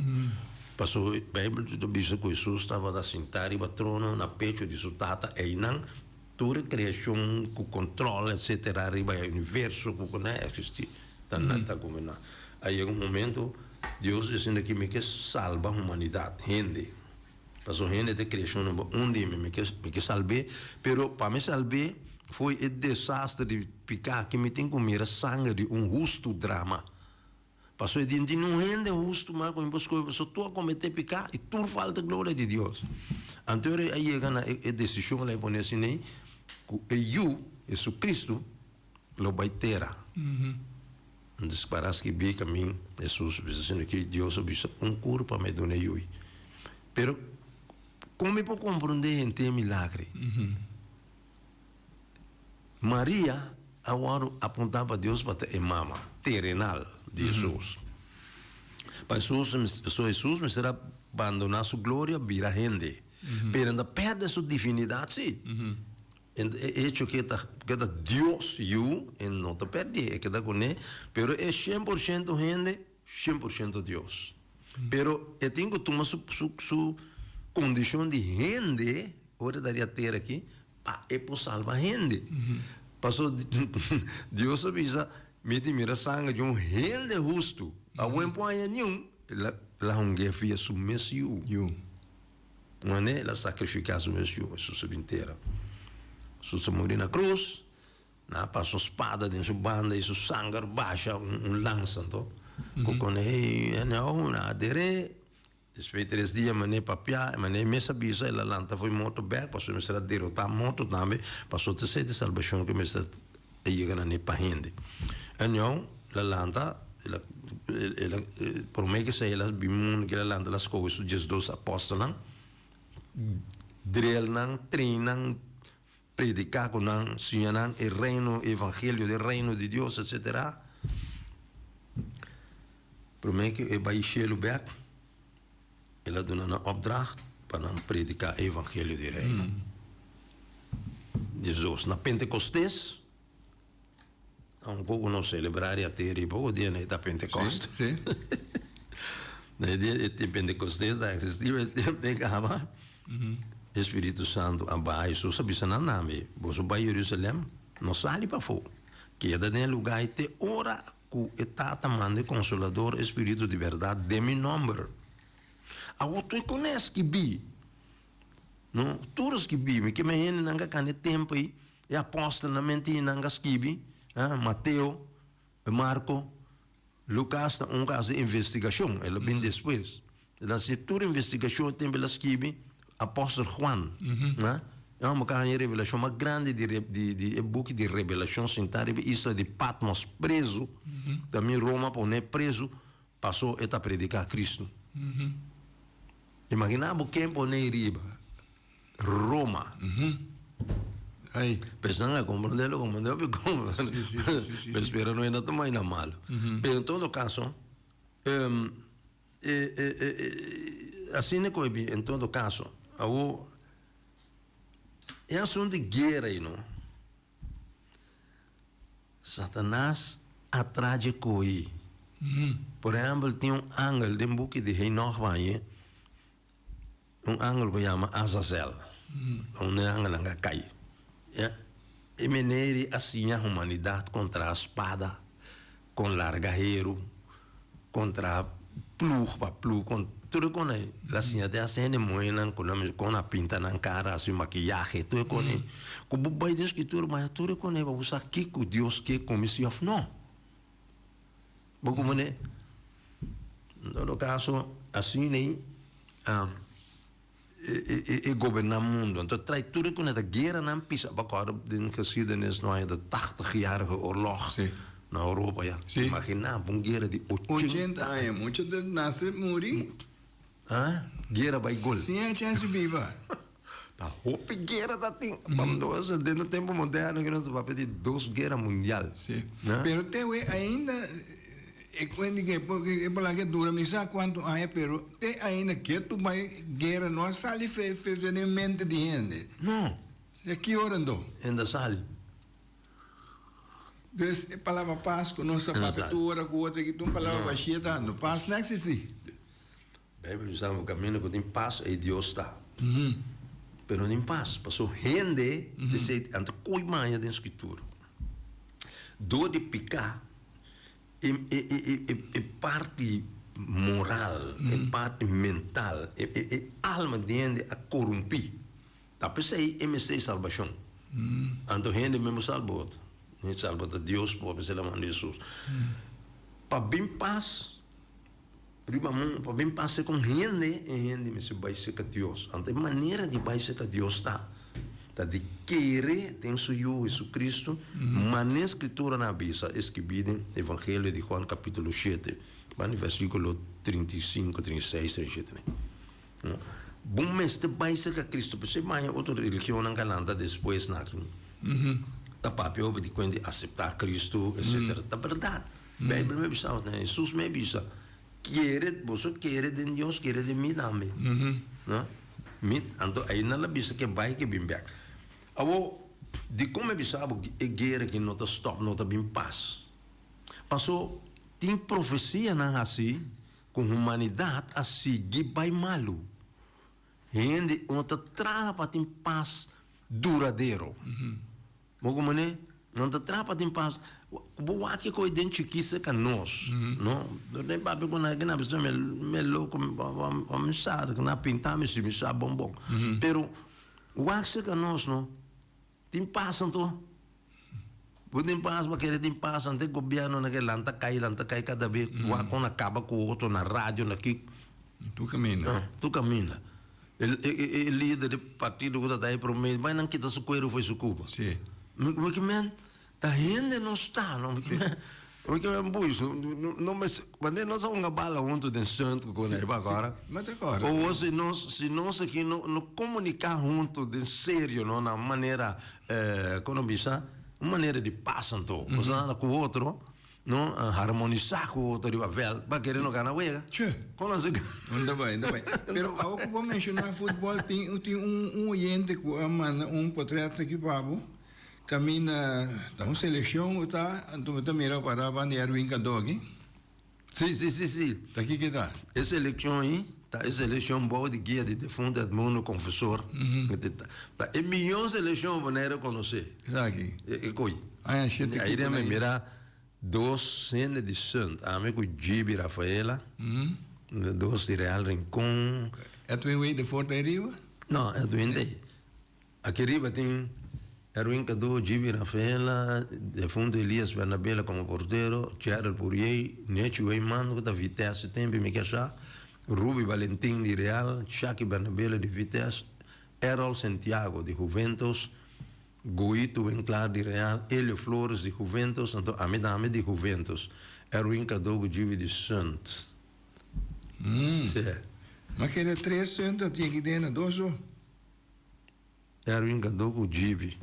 Pasobra Beibel ta bisa ku Hesus tabata sintá riba trono na pecho di su Tata einan tur e kreashon ku kontrol etsetera riba e universo ku ku na eksistí ta na ta goberná. A yega un momento Dios di sinti ki mi ke salba humanidat, hende. Pasobra hende ta e kreashon number un di mi, mi ke mi ke salb'é, pero pa mi salb'é fo'i e desaster di piká ki mi tin ku mira sanger di un hustu drama. Pasobra e di tin un hende hustu mas ku mi por skohe, pasobra tur a kometé piká i tur falta gloria di Dios. Anto e rei a yega na e desishon el a pone asin'ei ku e Yu, Jesucristo, lo bai tera. Entonces para skibí kamin Hesus bisa asina ki Dios a bisa un kurpa mi a duna e yui. Pero kon mi por komprondé henter e milagre? Maria a wòrdu apuntá pa Dios pa ta e mama terenal di Hesus. Pa Hesus, so Hesus mester a bandoná su gloria bira hende. Pero e no ta pèrdè su divinidat sí. E hecho ku e ta ku e ta Dios yu e no ta pèrdè, e keda kuné, pero e 100% hende, 100% Dios. Pero e tin ku tuma su su su kondishon di hende ora e ta riba tera aki pa e por salba hende. Pasobra Dios a bisa, Mi tin mira sanger di un hende hustu, awe no por haña niun. El a hung'é via su mes yu. Manera el a sakrifiká su mes yu, Hesus a bin tera. Hesus a muri na krus, nan a pasa un spada den su banda i su sanger basha un lansa anto ku kone ei anyhow nan a der'é. Despues di tres dia manera papia, manera e mes a bisa el a lanta for e morto bèk pasobra e mester a derotá morto tambe pasobra ta esei ta e salbashon ku e mester a yega na ne pa hende. Anyhow el a lanta el a el a promé ku esei el a bin mundu ku el a lanta el a skohe su diesdos apòstelnan drel nan train nan prediká ku nan, siña nan e reino, e evangelio di e reino di Dios, etsetera. Promé ku e bai shelu bèk, el a duna nan opdracht pa nan prediká e evangelio di Reino. 12, Na Pentekostes, aunke ku nos selebrá riba tera i poko dia na e ta Pentekòste. Na e dia e Pentekostes ta eksistí, e tempu ei kaba, e Spiritu Santu a baha. Hesus a bisa nan tambe, Boso bai Jerusalèm, no sali pafó, keda den e lugá ei te ora Ku e Tata manda e Konsolador, e Spiritu di bèrdat, den mi nòmber. Awor tur ku nan a skibí, no, tur a skibí, mi ke men hendenan ka kanda e tempu ei, e apòstelnan men tin nan ka skibi, ah, Mateo, Marko, Lukas ta un ku a hasi investigashon, el a bin despues. El a hasi tur investigashon e tempu el a skibi Apòstel Juan. E hòmber ku a haña e revelashon mas grandi di di e buki di Revelashon sintá riba e isla di Patmos prezu, tambe Roma pon'é prezu paso e ta prediká Kristu. Imaginá bo ken pon'é riba Roma. Pues nan a komprondé lo komprondé hopi kon. Pero spera no e no ta maina malu. Pero en todo kaso. Asina ku e bin en todo kaso. Awor e asuntu di guera ei no. Satanas a traha dje ko'i. Por ehèmpel tin un angel den buki di Henòg bañ'e, un angel ku yama Azazel. Un di e angelnan ku a kai. E manera a siña humanidat kon traha spada. Kon larga heru, kon traha plug pa plug, kon tur e kon ei. La siña te hasi hende muhénan ku nan kon a pinta nan kara, hasi makiyahe, tur e kon ei. Ku bo bai den Skritura bo haña tur e kon ei pa bo sa kiko Dios ke komi si òf no. Bo komprendé? En todo kaso, asina ei. E goberná mundu. Anto trai tur e ku ta gueranan pisa. Bo kòrda den geschiedenis no haña de tachtigjarige oorlog na Europa ya. Imaginá bo un guera di ochenta. 80 aña. Mucha ta nase muri. Ha? Guera bai gol. Sin e chèns di biba. Ta hopi guera ta tin. Den e tempu moderno ku nos ta papia di dos guera mundial. Pero te awe ainda E kuenti ke e palabra ke dura mi sa kuantu aña pero te ainda ke tu bai guera no a sali fe fe den mente di hende. No. E ki ora anto? E no ta sali. Dus e palabra pas ku nos ta papia tur ora ku otro aki ta un palabra bashia ta ando. Pas no eksistí. Bijbel bisa bo kaminda ku tin pas ei Dios ta. Pero no tin pas paso hende ta esei anto koi maña den skritura. Dor di piká e parti moral, e parti mental, e alma di hende a korumpí. Ta p'esei e mester e salbashon. Anto hende mes por salba otro. No salba ta Dios por, p'esei el a manda Hesus. Pa bin pas riba mundu, pa bin pas segun hende, e hende mester bai serka Dios. Anto e manera di bai serka Dios ta, ta di kere den su Yu Hesucristo, manera Skrituranan a bisa, e skibí den Evangelio di Juan kapítulo shete, ban di versíkulo 35, 36, 37. Bo mester bai serka Cristo, p'esei maña otro religionnan ka lanta despues na aki ta papia hopi di kuenta di aseptá Cristo, etcetera. Ta bèrdat. Beibel me bisa, Hesus me bisa, kere, boso kere den Dios, kere den mi tambe. No? Mi, anto ei nan a bisa ke bai ke bin bèk. Awor, dikon mi bisa bo e guera aki no ta stòp, no ta bin pas? Paso tin profesianan hasi ku humanidat a sigui bai malu. Hende no ta traha pa tin pas duradero. Bo ku manera? No ta traha pa tin pas. Bo wak kiko den chikí serka nos, no? Den papia ku nan a bisa mi loko, mi sa, nan a pinta mi si mi sa bon bon. Pero wak serka nos no, tin pas anto. Bo tin pas, bo kere tin pas, anto e gobiernonan ke lanta kai, lanta kai kada be, wak kon a kaba ku otro na radio, na kiko. Tur kaminda. Tur kaminda. E lider di partido ku ta ta e prome, bai nan kita su kueru for su kupa. Si. Mi ke men, ta hende no sta, no. Mi ke men, mi ke men bui, no mes, wanneer nos a hunga bala huntu den Sunt ku kone pa kora. Mi ta kora. O si nos, si nos aki no no komunika huntu den serio, no, na un manera, kono bisa, un manera di pas anto, ku otro. No, harmonisá ku otro riba vèlt pa kere no gana wega. Che. Kon nan se. No ta bai, no ta bai. Pero awo ku bo menshoná futbòl tin tin un un oyente ku a manda un potrèt aki pa bo kaminda ta un selekshon ku ta anto mi ta mira pará banda di Erwin Kado aki. Sí, sí, sí, sí. Ta kiko ta? E selekshon ei ta e selekshon bou di guia di defuntu Edmundo Confesor. Ta e mihó selekshon Bonaire konosé. Esaki. E koi. Aña shete Ahí kiko mi na mira dos hende di Sunt. Ami ku Gibi Rafaela. Dos di Real Rincon. Edwin Wade de Fort ahí riba? No, Edwin t'ei. Aki riba tin Erwin Kado, Gibi Rafaela, defunto Elias Bernabela komo portero, Gerald Pourier, Nechi Weyman ku ta Vitesse tempu mi ke sa, Ruby Valentin di Real, Shaki Bernabela di Vitesse, Errol Santiago di Juventus, Goito Winklaar di Real, Elio Flores di Juventus, anto ami tambe di Juventus, Erwin Kado ku Gibi di Sunt. Sí. Ma kere tres Sunt a tin aki den na dos so. Erwin Kado ku Gibi.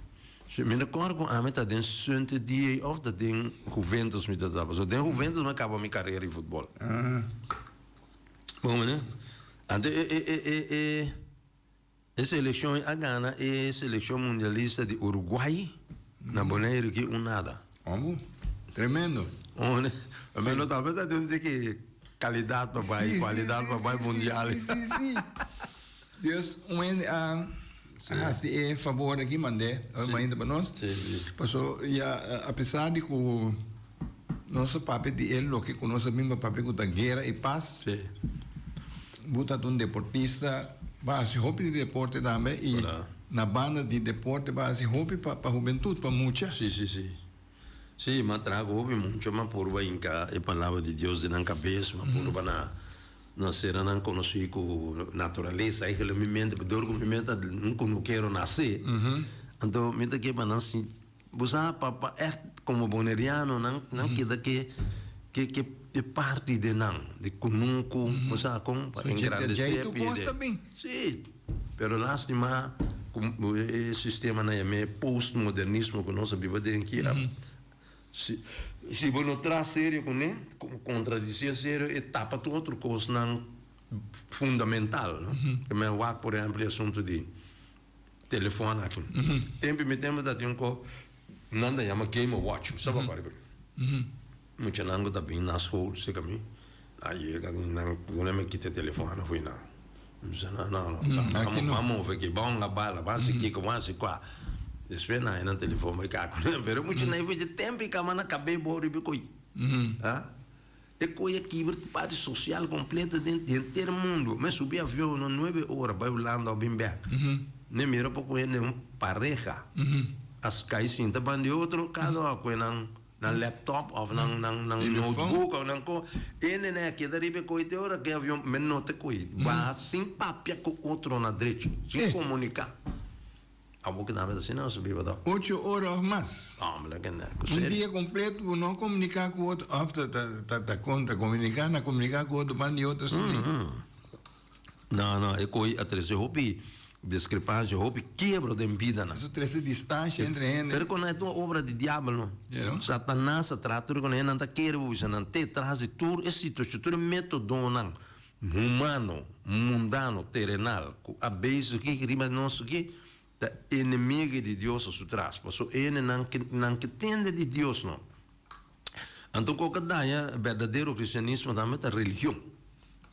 Si mi ta kòrda ku ami ta den Sunt DA òf ta den Juventus mi ta tabata. So den Juventus mi a kaba mi karera di futbòl. Bon mane? Anto e e e e e e selekshon a gana e selekshon mundialista di Uruguay na Boneiru ki un nada. Omo, tremendo. Omo, mi no tabata den tiki kalidat pa bai, kualidat pa bai mundial. Si, si, si. Dios, un hende a hasi e fabor aki mand'é mainta pa nos. Paso ya apesar di ku nos a papia di e loke ku nos a bin pa papia ku ta guera i pas, bo ta un deportista, bo a hasi hopi di deporte tambe i na banda di deporte bo a hasi hopi pa hubentut, pa mucha. Si, si, si. Sí, m'a traha ku hopi mucha, m'a purba hinka e palabra di Dios den nan kabes, m'a purba na na sera nan konosí ku naturalesa. Eigenlijk mi mente, dor ku mi mente ta un kunukero nasé, anto mi ta ke pa nan si, bo sa, pa pa ègt komo boneriano nan nan keda ke ke ke e parti den nan, di kunuku, bo sa kon, pa engrandesé pide. Sí, pero lastima ku e sistema nan yam'é postmodernismo ku nos a biba den aki a si si bo no traha serio kuné, kontradisé serio e tapa tur otro kosnan fundamental, no. Ke men wak por ehèmpel e asuntu di telefòn aki. Tempu mi tempu ta tin un ko nan ta yama game watch, mi sa bo kòrda. Muchanan ku ta bin na skol serka mi, a yega di nan duna mi kita e telefòn afui nan. Mi bisa nan, no, no, ban move aki, ban hunga bala, ban hasi kiko, ban hasi kua. Despues nan haña nan telefòn bai kaka ku nan. Pero e muchanan ei for dje tempu i kaba na kab'é bo riba e koi. E koi a kibra parti sosial kompleto den henter mundu. Mi a subi avion no nuebe ora bai Hulanda òf bin bèk. Mi a mira poko hende un pareha a kai sinta banda di otro, kada un a kohe nan nan laptop of nan nan nan notebook of nan ko ene nan a keda riba e koi te ora ke avion men no ta koi baha sin papia ku otro na drechi sin komunika abo ke tambe ta asina nos a biba to. Ocho ora of mas. Hombre ke un dia kompleto ku no komunika ku otro of ta ta ta kon ta komunika na komunika ku otro banda di otro si. No, no, e koi a trese hopi diskrepansia, hopi kiebro den bidanan. Eso trese distansha entre hende. Pero kon e ta un obra di diabel, no. Satanas a traha tur kon hendenan ta kere bo bisa nan te tras di tur e situashon, tur e metodonan humano, mundano, terenal ku a bezig aki riba nos aki ta enemigo di Dios a su tras. Pasobra e hendenan nan ke tende di Dios, no. Anto ku a daña berdadero kristianismo tambe ta religion.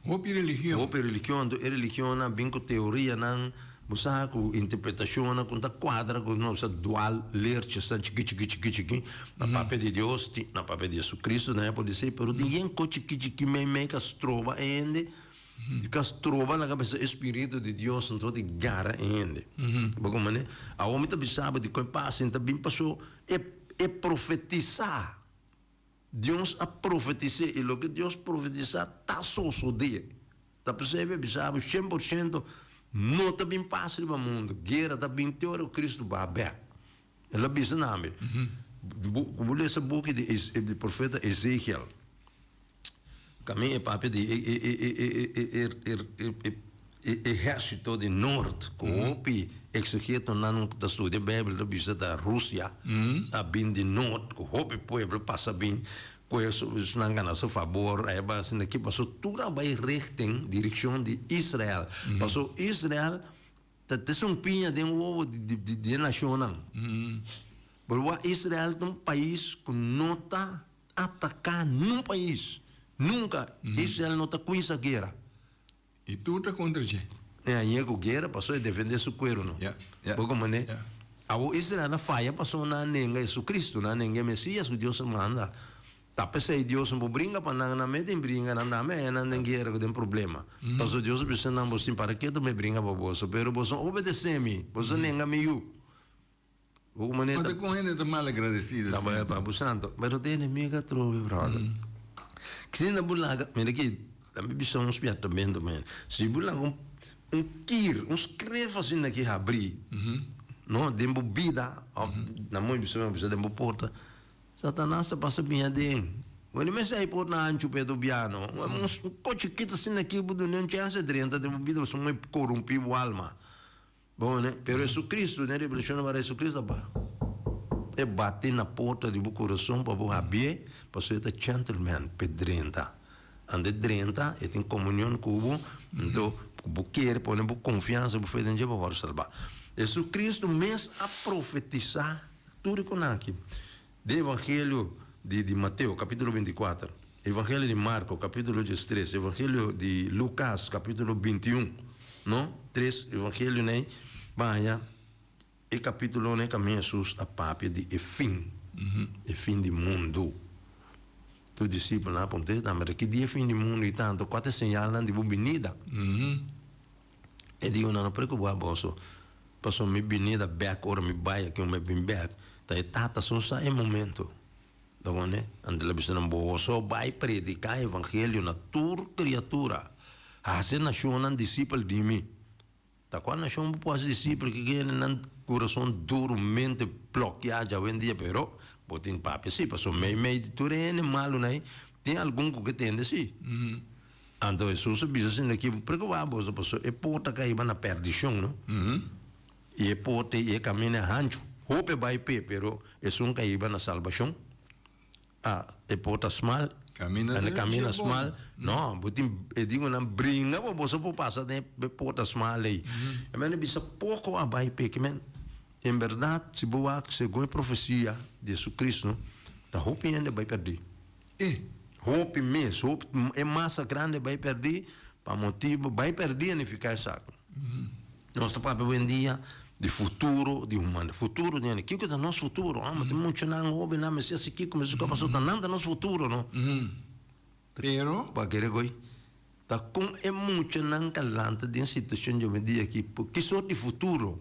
Hopi religion. Hopi religion, anto e religionnan bin ku teorianan, bo sa, ku interpretashonnan ku no ta kuadra ku nos a dual leertjesnan chiki chiki chiki chiki. Na papia di Dios tin, na papia di Jesucristo nan e por disi, pero tin yen kos chiki chiki meimei ku a stroba e hende, ku a stroba laga bisa e spiritu di Dios anto di gara e hende. Bo komprende? Awor mi ta bisa bo dikon e pasa, e ta bin paso e e profetisá. Dios a profetis'é i loke Dios profetisá ta sosodé. Ta p'esei mi a bisa bo 100% no ta bin pas riba mundu. Guera ta bin te ora ku Kristu baha bèk. El a bisa na mi, ku bo lesa buki di di profeta Ezekiel, kaminda e papia di e E ehérsito di nort ku hopi eksegetonan ku ta studia Beibel ta bisa ta Rusia a bin di nort ku hopi pueblo pasa bin. Ku esnan gana su fabor, a bai asina aki, paso tur a bai richting, direkshon di Israel. Paso Israel ta ta sumpiña den wowo di e nashonnan. Pero wak Israel ta un pais ku no ta ataká niun pais. Nunka Israel no ta kuinsa guera. I tur ta kontra dje. E hañ'é ku guera paso e defendé su kueru no. Ya, ya. Bo komprendé? Ya. Awor Israel a faya paso nan a nenga Jesucristo, nan a nenga e Mesias ku Dios a manda. Ta p'esei Dios no por bringa pa nan, nan mete bringa, nan dame haña nan den guera ku den problema. Paso Dios a bisa nan, Bo sin para ketu mi bringa pa boso, pero boso no obedesé mi, boso a nenga mi yu. Bo manera ta. Kon hende ta malagradecido asina? Ta pa bo santo. Pero ta enemigo atrobe, brother. Kisin bo laga, mira aki, ta mi bisa un spiertamento man. Si bo laga un un kir, un skref asina aki habri, no, den bo bida, of na mooi bisa mi bisa den bo porta, Satanas ta pasa bin aden. Bo no mester hay porta hanchu pa e dobiano. Un ko chikito asina aki bo duna un chance drenta den bo bida, pasobra bo korumpi bo alma. Bon, ne? Pero Jesucristo, den Revelacion a Jesucristo a ba. E bati na porta di bo corazon pa bo habié, pasobra e ta gentleman p'e drenta. Ando e drenta, e tin comunion cu bo, anto cu bo kere pone bo confiansa, bo fe den dje, bo wòrdu salbá. Jesucristo mes a profetisá tur e konan aki. Den Evangelio di di Mateo, capítulo 24, Evangelio di Marco, capítulo 13, Evangelio di Lucas, capítulo 21, no? Tres evangelionan ei baña e capítulonan kaminda Hesus a papia di e fin, e fin di mundu. Tur disipelnan a puntra, Tambe ta ki dia e fin di mundu i tantu kua ta e señalnan di bo binida? E di, No preocupa boso, pasobra mi binida bek ora mi bai aki, mi bin bek, ta e Tata so sa e momento. Ta wone? Anto el a bisa nan, Boso bai predica evangelio na tur criatura, haci nacionnan disipel di mi. Ta cua nacion bo por haci disipel ki kende nan curason duro, mente blokia djawendia? Pero bo tin papia si, pasobra meimei di tur e hende malunan ei, tin algun cu ke tende si. Anto Hesus a bisa asina ki, Preocupa boso, pasobra e porta ka hiba na perdicion, no? I e porta i e camino e hanchu. Hopi a bai p'e, pero esun ka hiba na salbacion. Ah, e porta smal, Camina e derecho camina e bon. smal. No, bo tin, e digo nan, bringa pa boso por pasa den e porta smal ei. E men a bisa, Poco a bai p'e. Ki men, en berdad, si bo wak segun e profecia di Jesucristo, ta hopi hende a bai perdi. E. Hopi mes, hopi, e masa grandi bai pèrdí pa motibu, bai pèrdí a nifiká esaki. Nos ta papia oyendia di futuro di humano, futuro di hende. Kiko ta nos futuro? Amo, tin muchanan, hóbennan mester hasi kiko, mester kiko, pasobra ta nan ta nos futuro, no? Pero. Bo a kere koe? Ta kon e muchanan ka lanta den situashon di oyendia aki? Ki sort di futuro?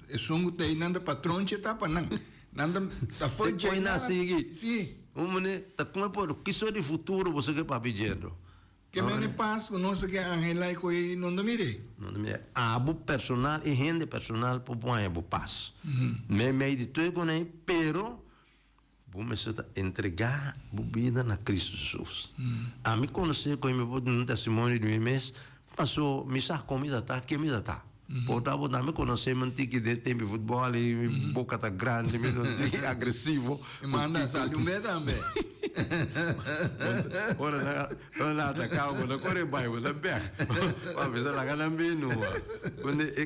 Esun ku ta ei nan ta patronchi ta pa nan. Nan ta ta for Te koi dje na sigui. Si. Un mane ta kon e por ki sort di futuro boso ke papia djendo? Ke mene pas ku nos ke anhela i koi no ta mire. No ta mire. Abo personal e hende personal por haña bo pas. Meimei di tur e kos ei pero Bo mester ta entregá bo bida na Cristo Jesus. Ami konosé ku mi por duna un testimonio di mi mes, paso mi sa kon mi ta ta, ken mi ta ta. Por ta bo tambe konosé mi un tiki den tempu di futbòl i mi boka ta grandi, mi ta un tiki agresivo. Mi manda sali un be tambe. Ora nan ora nan ataká bo, bo ta kore bai, bo ta bèk. Bo a bisa laga nan bini numa.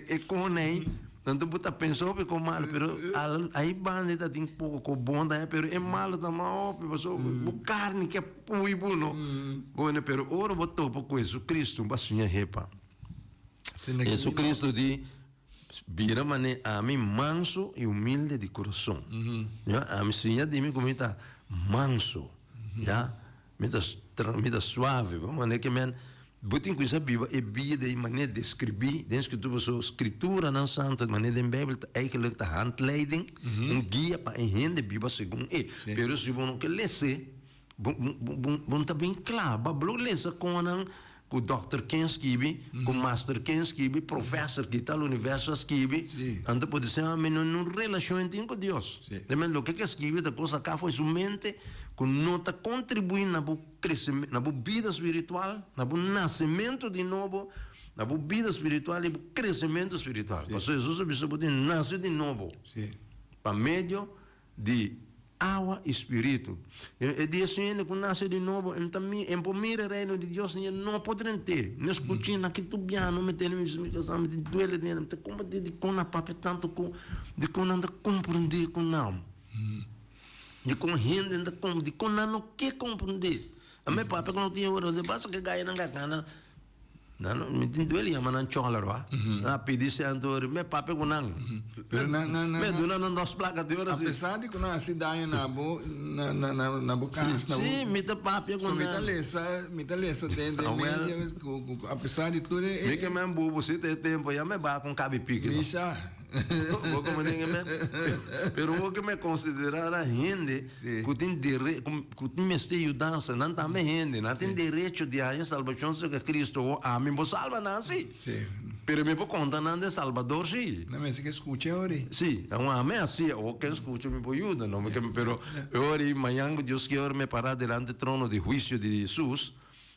E kon ei. Tanto bo ta pensa hopi con malo, pero al ai banda ta tin poco co bon tambe, pero e malo ta mas hopi, pasobra bo carni ke pui bo no. Bueno, pero ora bo topa cu Jesucristo, bo a siña hepa. Jesucristo di, bira mane ami manso y humilde di curason. Ya, ami siña di mi cu mi ta manso, ya. Mi ta mi ta suave, bo manera ke men bo tin kuminsá biba e bida ei manera deskribí den Skritura pasobra Skrituranan Santu manera den Beibel ta eigentlik ta handleiding, un guia pa e hende biba segun e. Pero si bo no ke les'é bo bo bo no ta bin kla, bo a lesa konan Ku dòkter ken skibi, ku master ken skibi, profèser di tal universo a skibi, anto por di ser mi no un relashon e tin ku Dios. De men loke ke skibi ta kos saka for su mente ku no ta kontribuí na bo kresementu, na bo bida spiritual, na bo nasementu di nobo, na bo bida spiritual i bo kresementu spiritual. Pasobra Hesus a bisa bo tin nase di nobo pa medio di. Awa i spiritu. E di esun hende ku nase di nobo, e ta mira, e por mira e reino di Dios, ni e no por drent'é. Mi a skuch'é na ki tur biaha no mi tene mi mi kasá, mi tin duele den, mi ta komprendé dikon nan papia tantu ku, dikon nan ta komprendé ku nan. Dikon hende ta komprendé, dikon nan no ke komprendé. A mi papia ku no tin ora, basta ke gaya nan gana. Nan no, mi tin duele yama nan chòler wa. Nan a pidi sènt ori, mi a papia ku nan. Pero nan, nan, nan. Mi a duna nan dos plaka di ora si. Apesar di ku nan hasi daño na bo, na, na, na, na bo kas, na bo. Si, mi ta papia ku So mi nan. ta lesa, mi ta lesa den, den Awel. media ku, ku, ku apesar di tur e, Mi ke men bubu si ta e tempo ya mi baha ku un kabi piki no. Mi sa. Bo komo den e men. Pero bo ke me konsiderá nan hende Si. ku tin dere, ku, ku tin mester yudansa, nan tambe hende, nan tin derecho di haña salbashon serka Kristu o ami bo salba nan si. Si. Pero mi por konta nan den Salbador si. Nan mester ke skucha ori. Si, awor ami hasi, awor ken skucha mi por yuda, no mi ke, pero e ora ei mañan ku Dios kier mi pará delante trono di huisio di Hesus,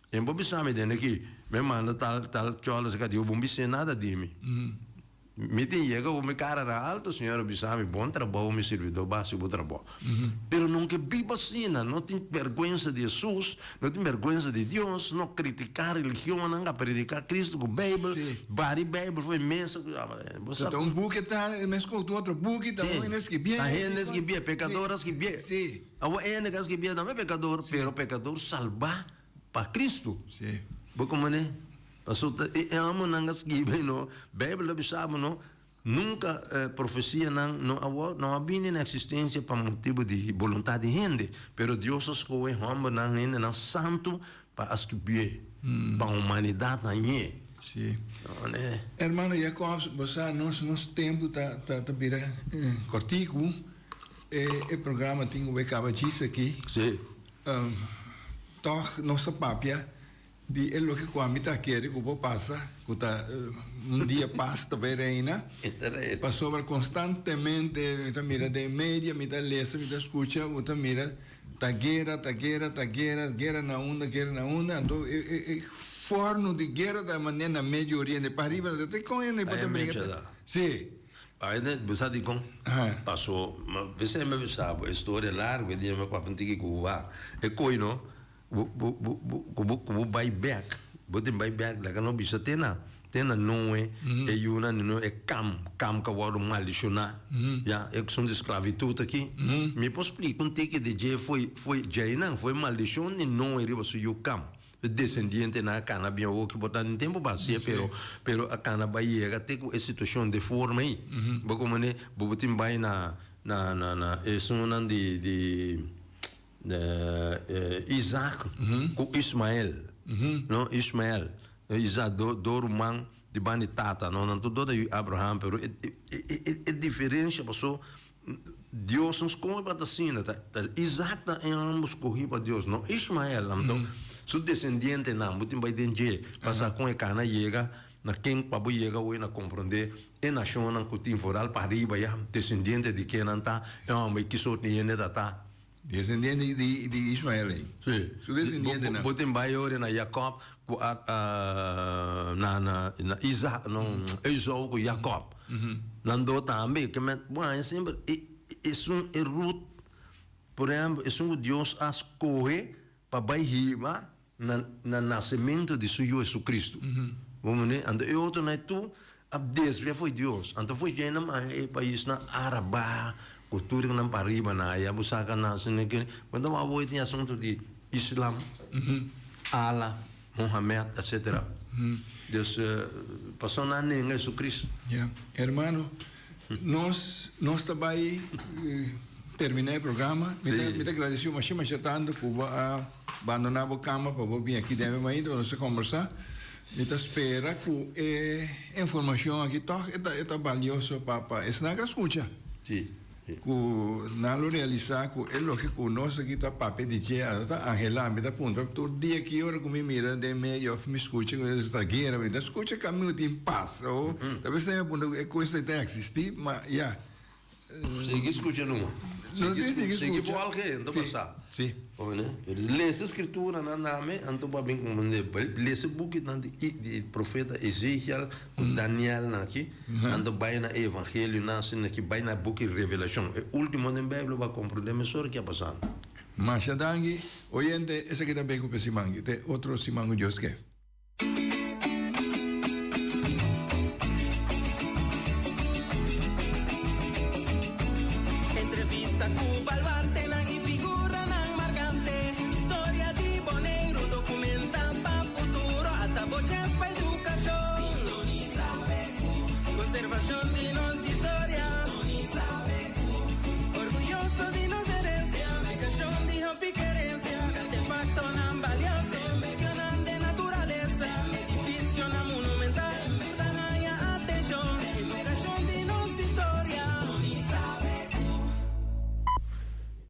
e por bisa mi den aki, mi manda tal tal chòla serka Dios, bo no bis'é nada di mi. Mi tin yega ku mi kara na alto, Señor a bisa mi, bon trabou, mi sirbidor, bo a hasi bo trabou. Pero nunka biba asina, no tin bèrgwensa di Hesus, no tin bèrgwensa di Dios, no kritiká religionnan, a prediká Kristu ku Beibel, bari Beibel for e mesa. Bo sa Ta un buki ta meskos ku otro buki, ta un hende skibié. Ta hende skibié, pekador a skibié. Awor e hende ku a skibié tambe pekador, pero pekador salbá pa Kristu. Bo komprendé? Pasobra ta e amonan a skibi no. Beibel ta bisa bo no, nunka profesianan no a wòrdu, no a bini na eksistensia pa motibu di boluntat di hende, pero Dios a skohe hòmbernan, hendenan santu pa a skibié pa humanidat hañ'é. Sí. Hermano Jacobs, bo sa nos nos tempu ta ta ta bira kòrtiku. E e programa tin ku bai kaba djis aki. Sí. Tòg nos ta papia Di e loke ku ami ta kere ku por pasa, ku ta un dia pas ta bai reina, pasobra konstantemente mi ta mira den media, mi ta lesa, mi ta skucha, bo ta mira ta guera, ta guera, ta guera, guera na unda, guera na unda, anto e e fòrnu di guera ta manera na Medio Oriente, pariba ta te kon hende por ta bringa, si. Pasobra bo sa dikon? Paso, p'esei mi a bisa bo e storia largu e dia mi a papia un tiki ku bo, e koi no. Bo bo bo bo ku bo ku bo bai bèk, bo tin bai bèk laga no bisa te na te na Noe, e yunan di Noe, e Kam, Kam ku a wòrdu maldishoná, ya, e asuntu di sklavitut aki. Mi por splika un tiki di dje fo'i fo'i djeinan, fo'i maldishon di Noe riba su yu Kam. E desendientenan a kana bien oki por tantu tempu pa hasié, pero pero a kana bai yega te ku e situashon de forma ei. Bo komprendé? Bo bo tin bai na na na na esunnan di di. Isaac ku Ismael, no, Ismael, Isaac do do ruman di banda di tata, no, nan tur do ta yu Abraham, pero e e e diferencia paso Dios no skohe pa ta asina, ta ta Isaac ta e homber skohi pa Dios, no Ismael, anto su desendientenan bo tin bai den dje pa sa kon e kana yega na ken pa bo yega awe na komprondé e nashonnan ku tin foral pa riba ya, desendiente di kennan ta, e homber ki sort di hende ta ta. Desendiente di di Ismael ei. Sí. Su desendientenan. Bo tin bai ora na Jacob ku a na na na Isaac no Esau ku Jacob. Nan do tambe ke men bo haña semper e esun e Ruth por ehempel esun ku Dios a skohe pa bai hiba na na nasementu di su Yu Jesucristo. Bo mende? Anto e otronan e tur a desvia fo'i Dios. Anto fo'i dje nan haña e paisnan Araba ku tur nan pa riba nan aya bo saka nan asina ke. Bo ta wak awor tin asuntu di Islam, Allah, Mohamed, etcetera. Dus pasobra nan a nenga Jesucristo. Ya. Hermano, nos nos ta bai termina e programa. Mi ta mi ta gradeciu masha masha tantu ku bo a Bandoná bo kama pa bo bin aki den mi mainta pa nos a kombersá. Mi ta spera ku e informashon aki tòg e ta e ta balioso pa pa esnan ku a skucha. Sí, sí. Ku nan lo realisá ku e loke ku nos aki ta papia di dje a ta anhelá. Mi ta puntra tur dia ki ora ku mi mira den medio òf mi skucha ku ta guera mi ta skucha kaminda tin pas. O ta bes mi a puntra ku e kos ei ta eksistí ma ya. Sigui skucha numa. Nos tin sigui Sigui skucha. volge, anto Sí, pasá. sí. Oye, pero lesa skrituranan name, anto bo a bin komprendé. Lesa bukinan di di profeta Ezekiel ku Daniel nan aki, anto bai na e evangelionan asina aki, bai na buki Revelashon. E último den Beibel bo a komprendé mesora ke a pasando. Masha danki, oyente, esaki ta bay cu p'e siman aki. Te otro siman cu Dios ke. Entrevista ku baluartenan i figuranan markante. Historia di Boneiru dokumentá pa futuro. Ata bo chèns pa.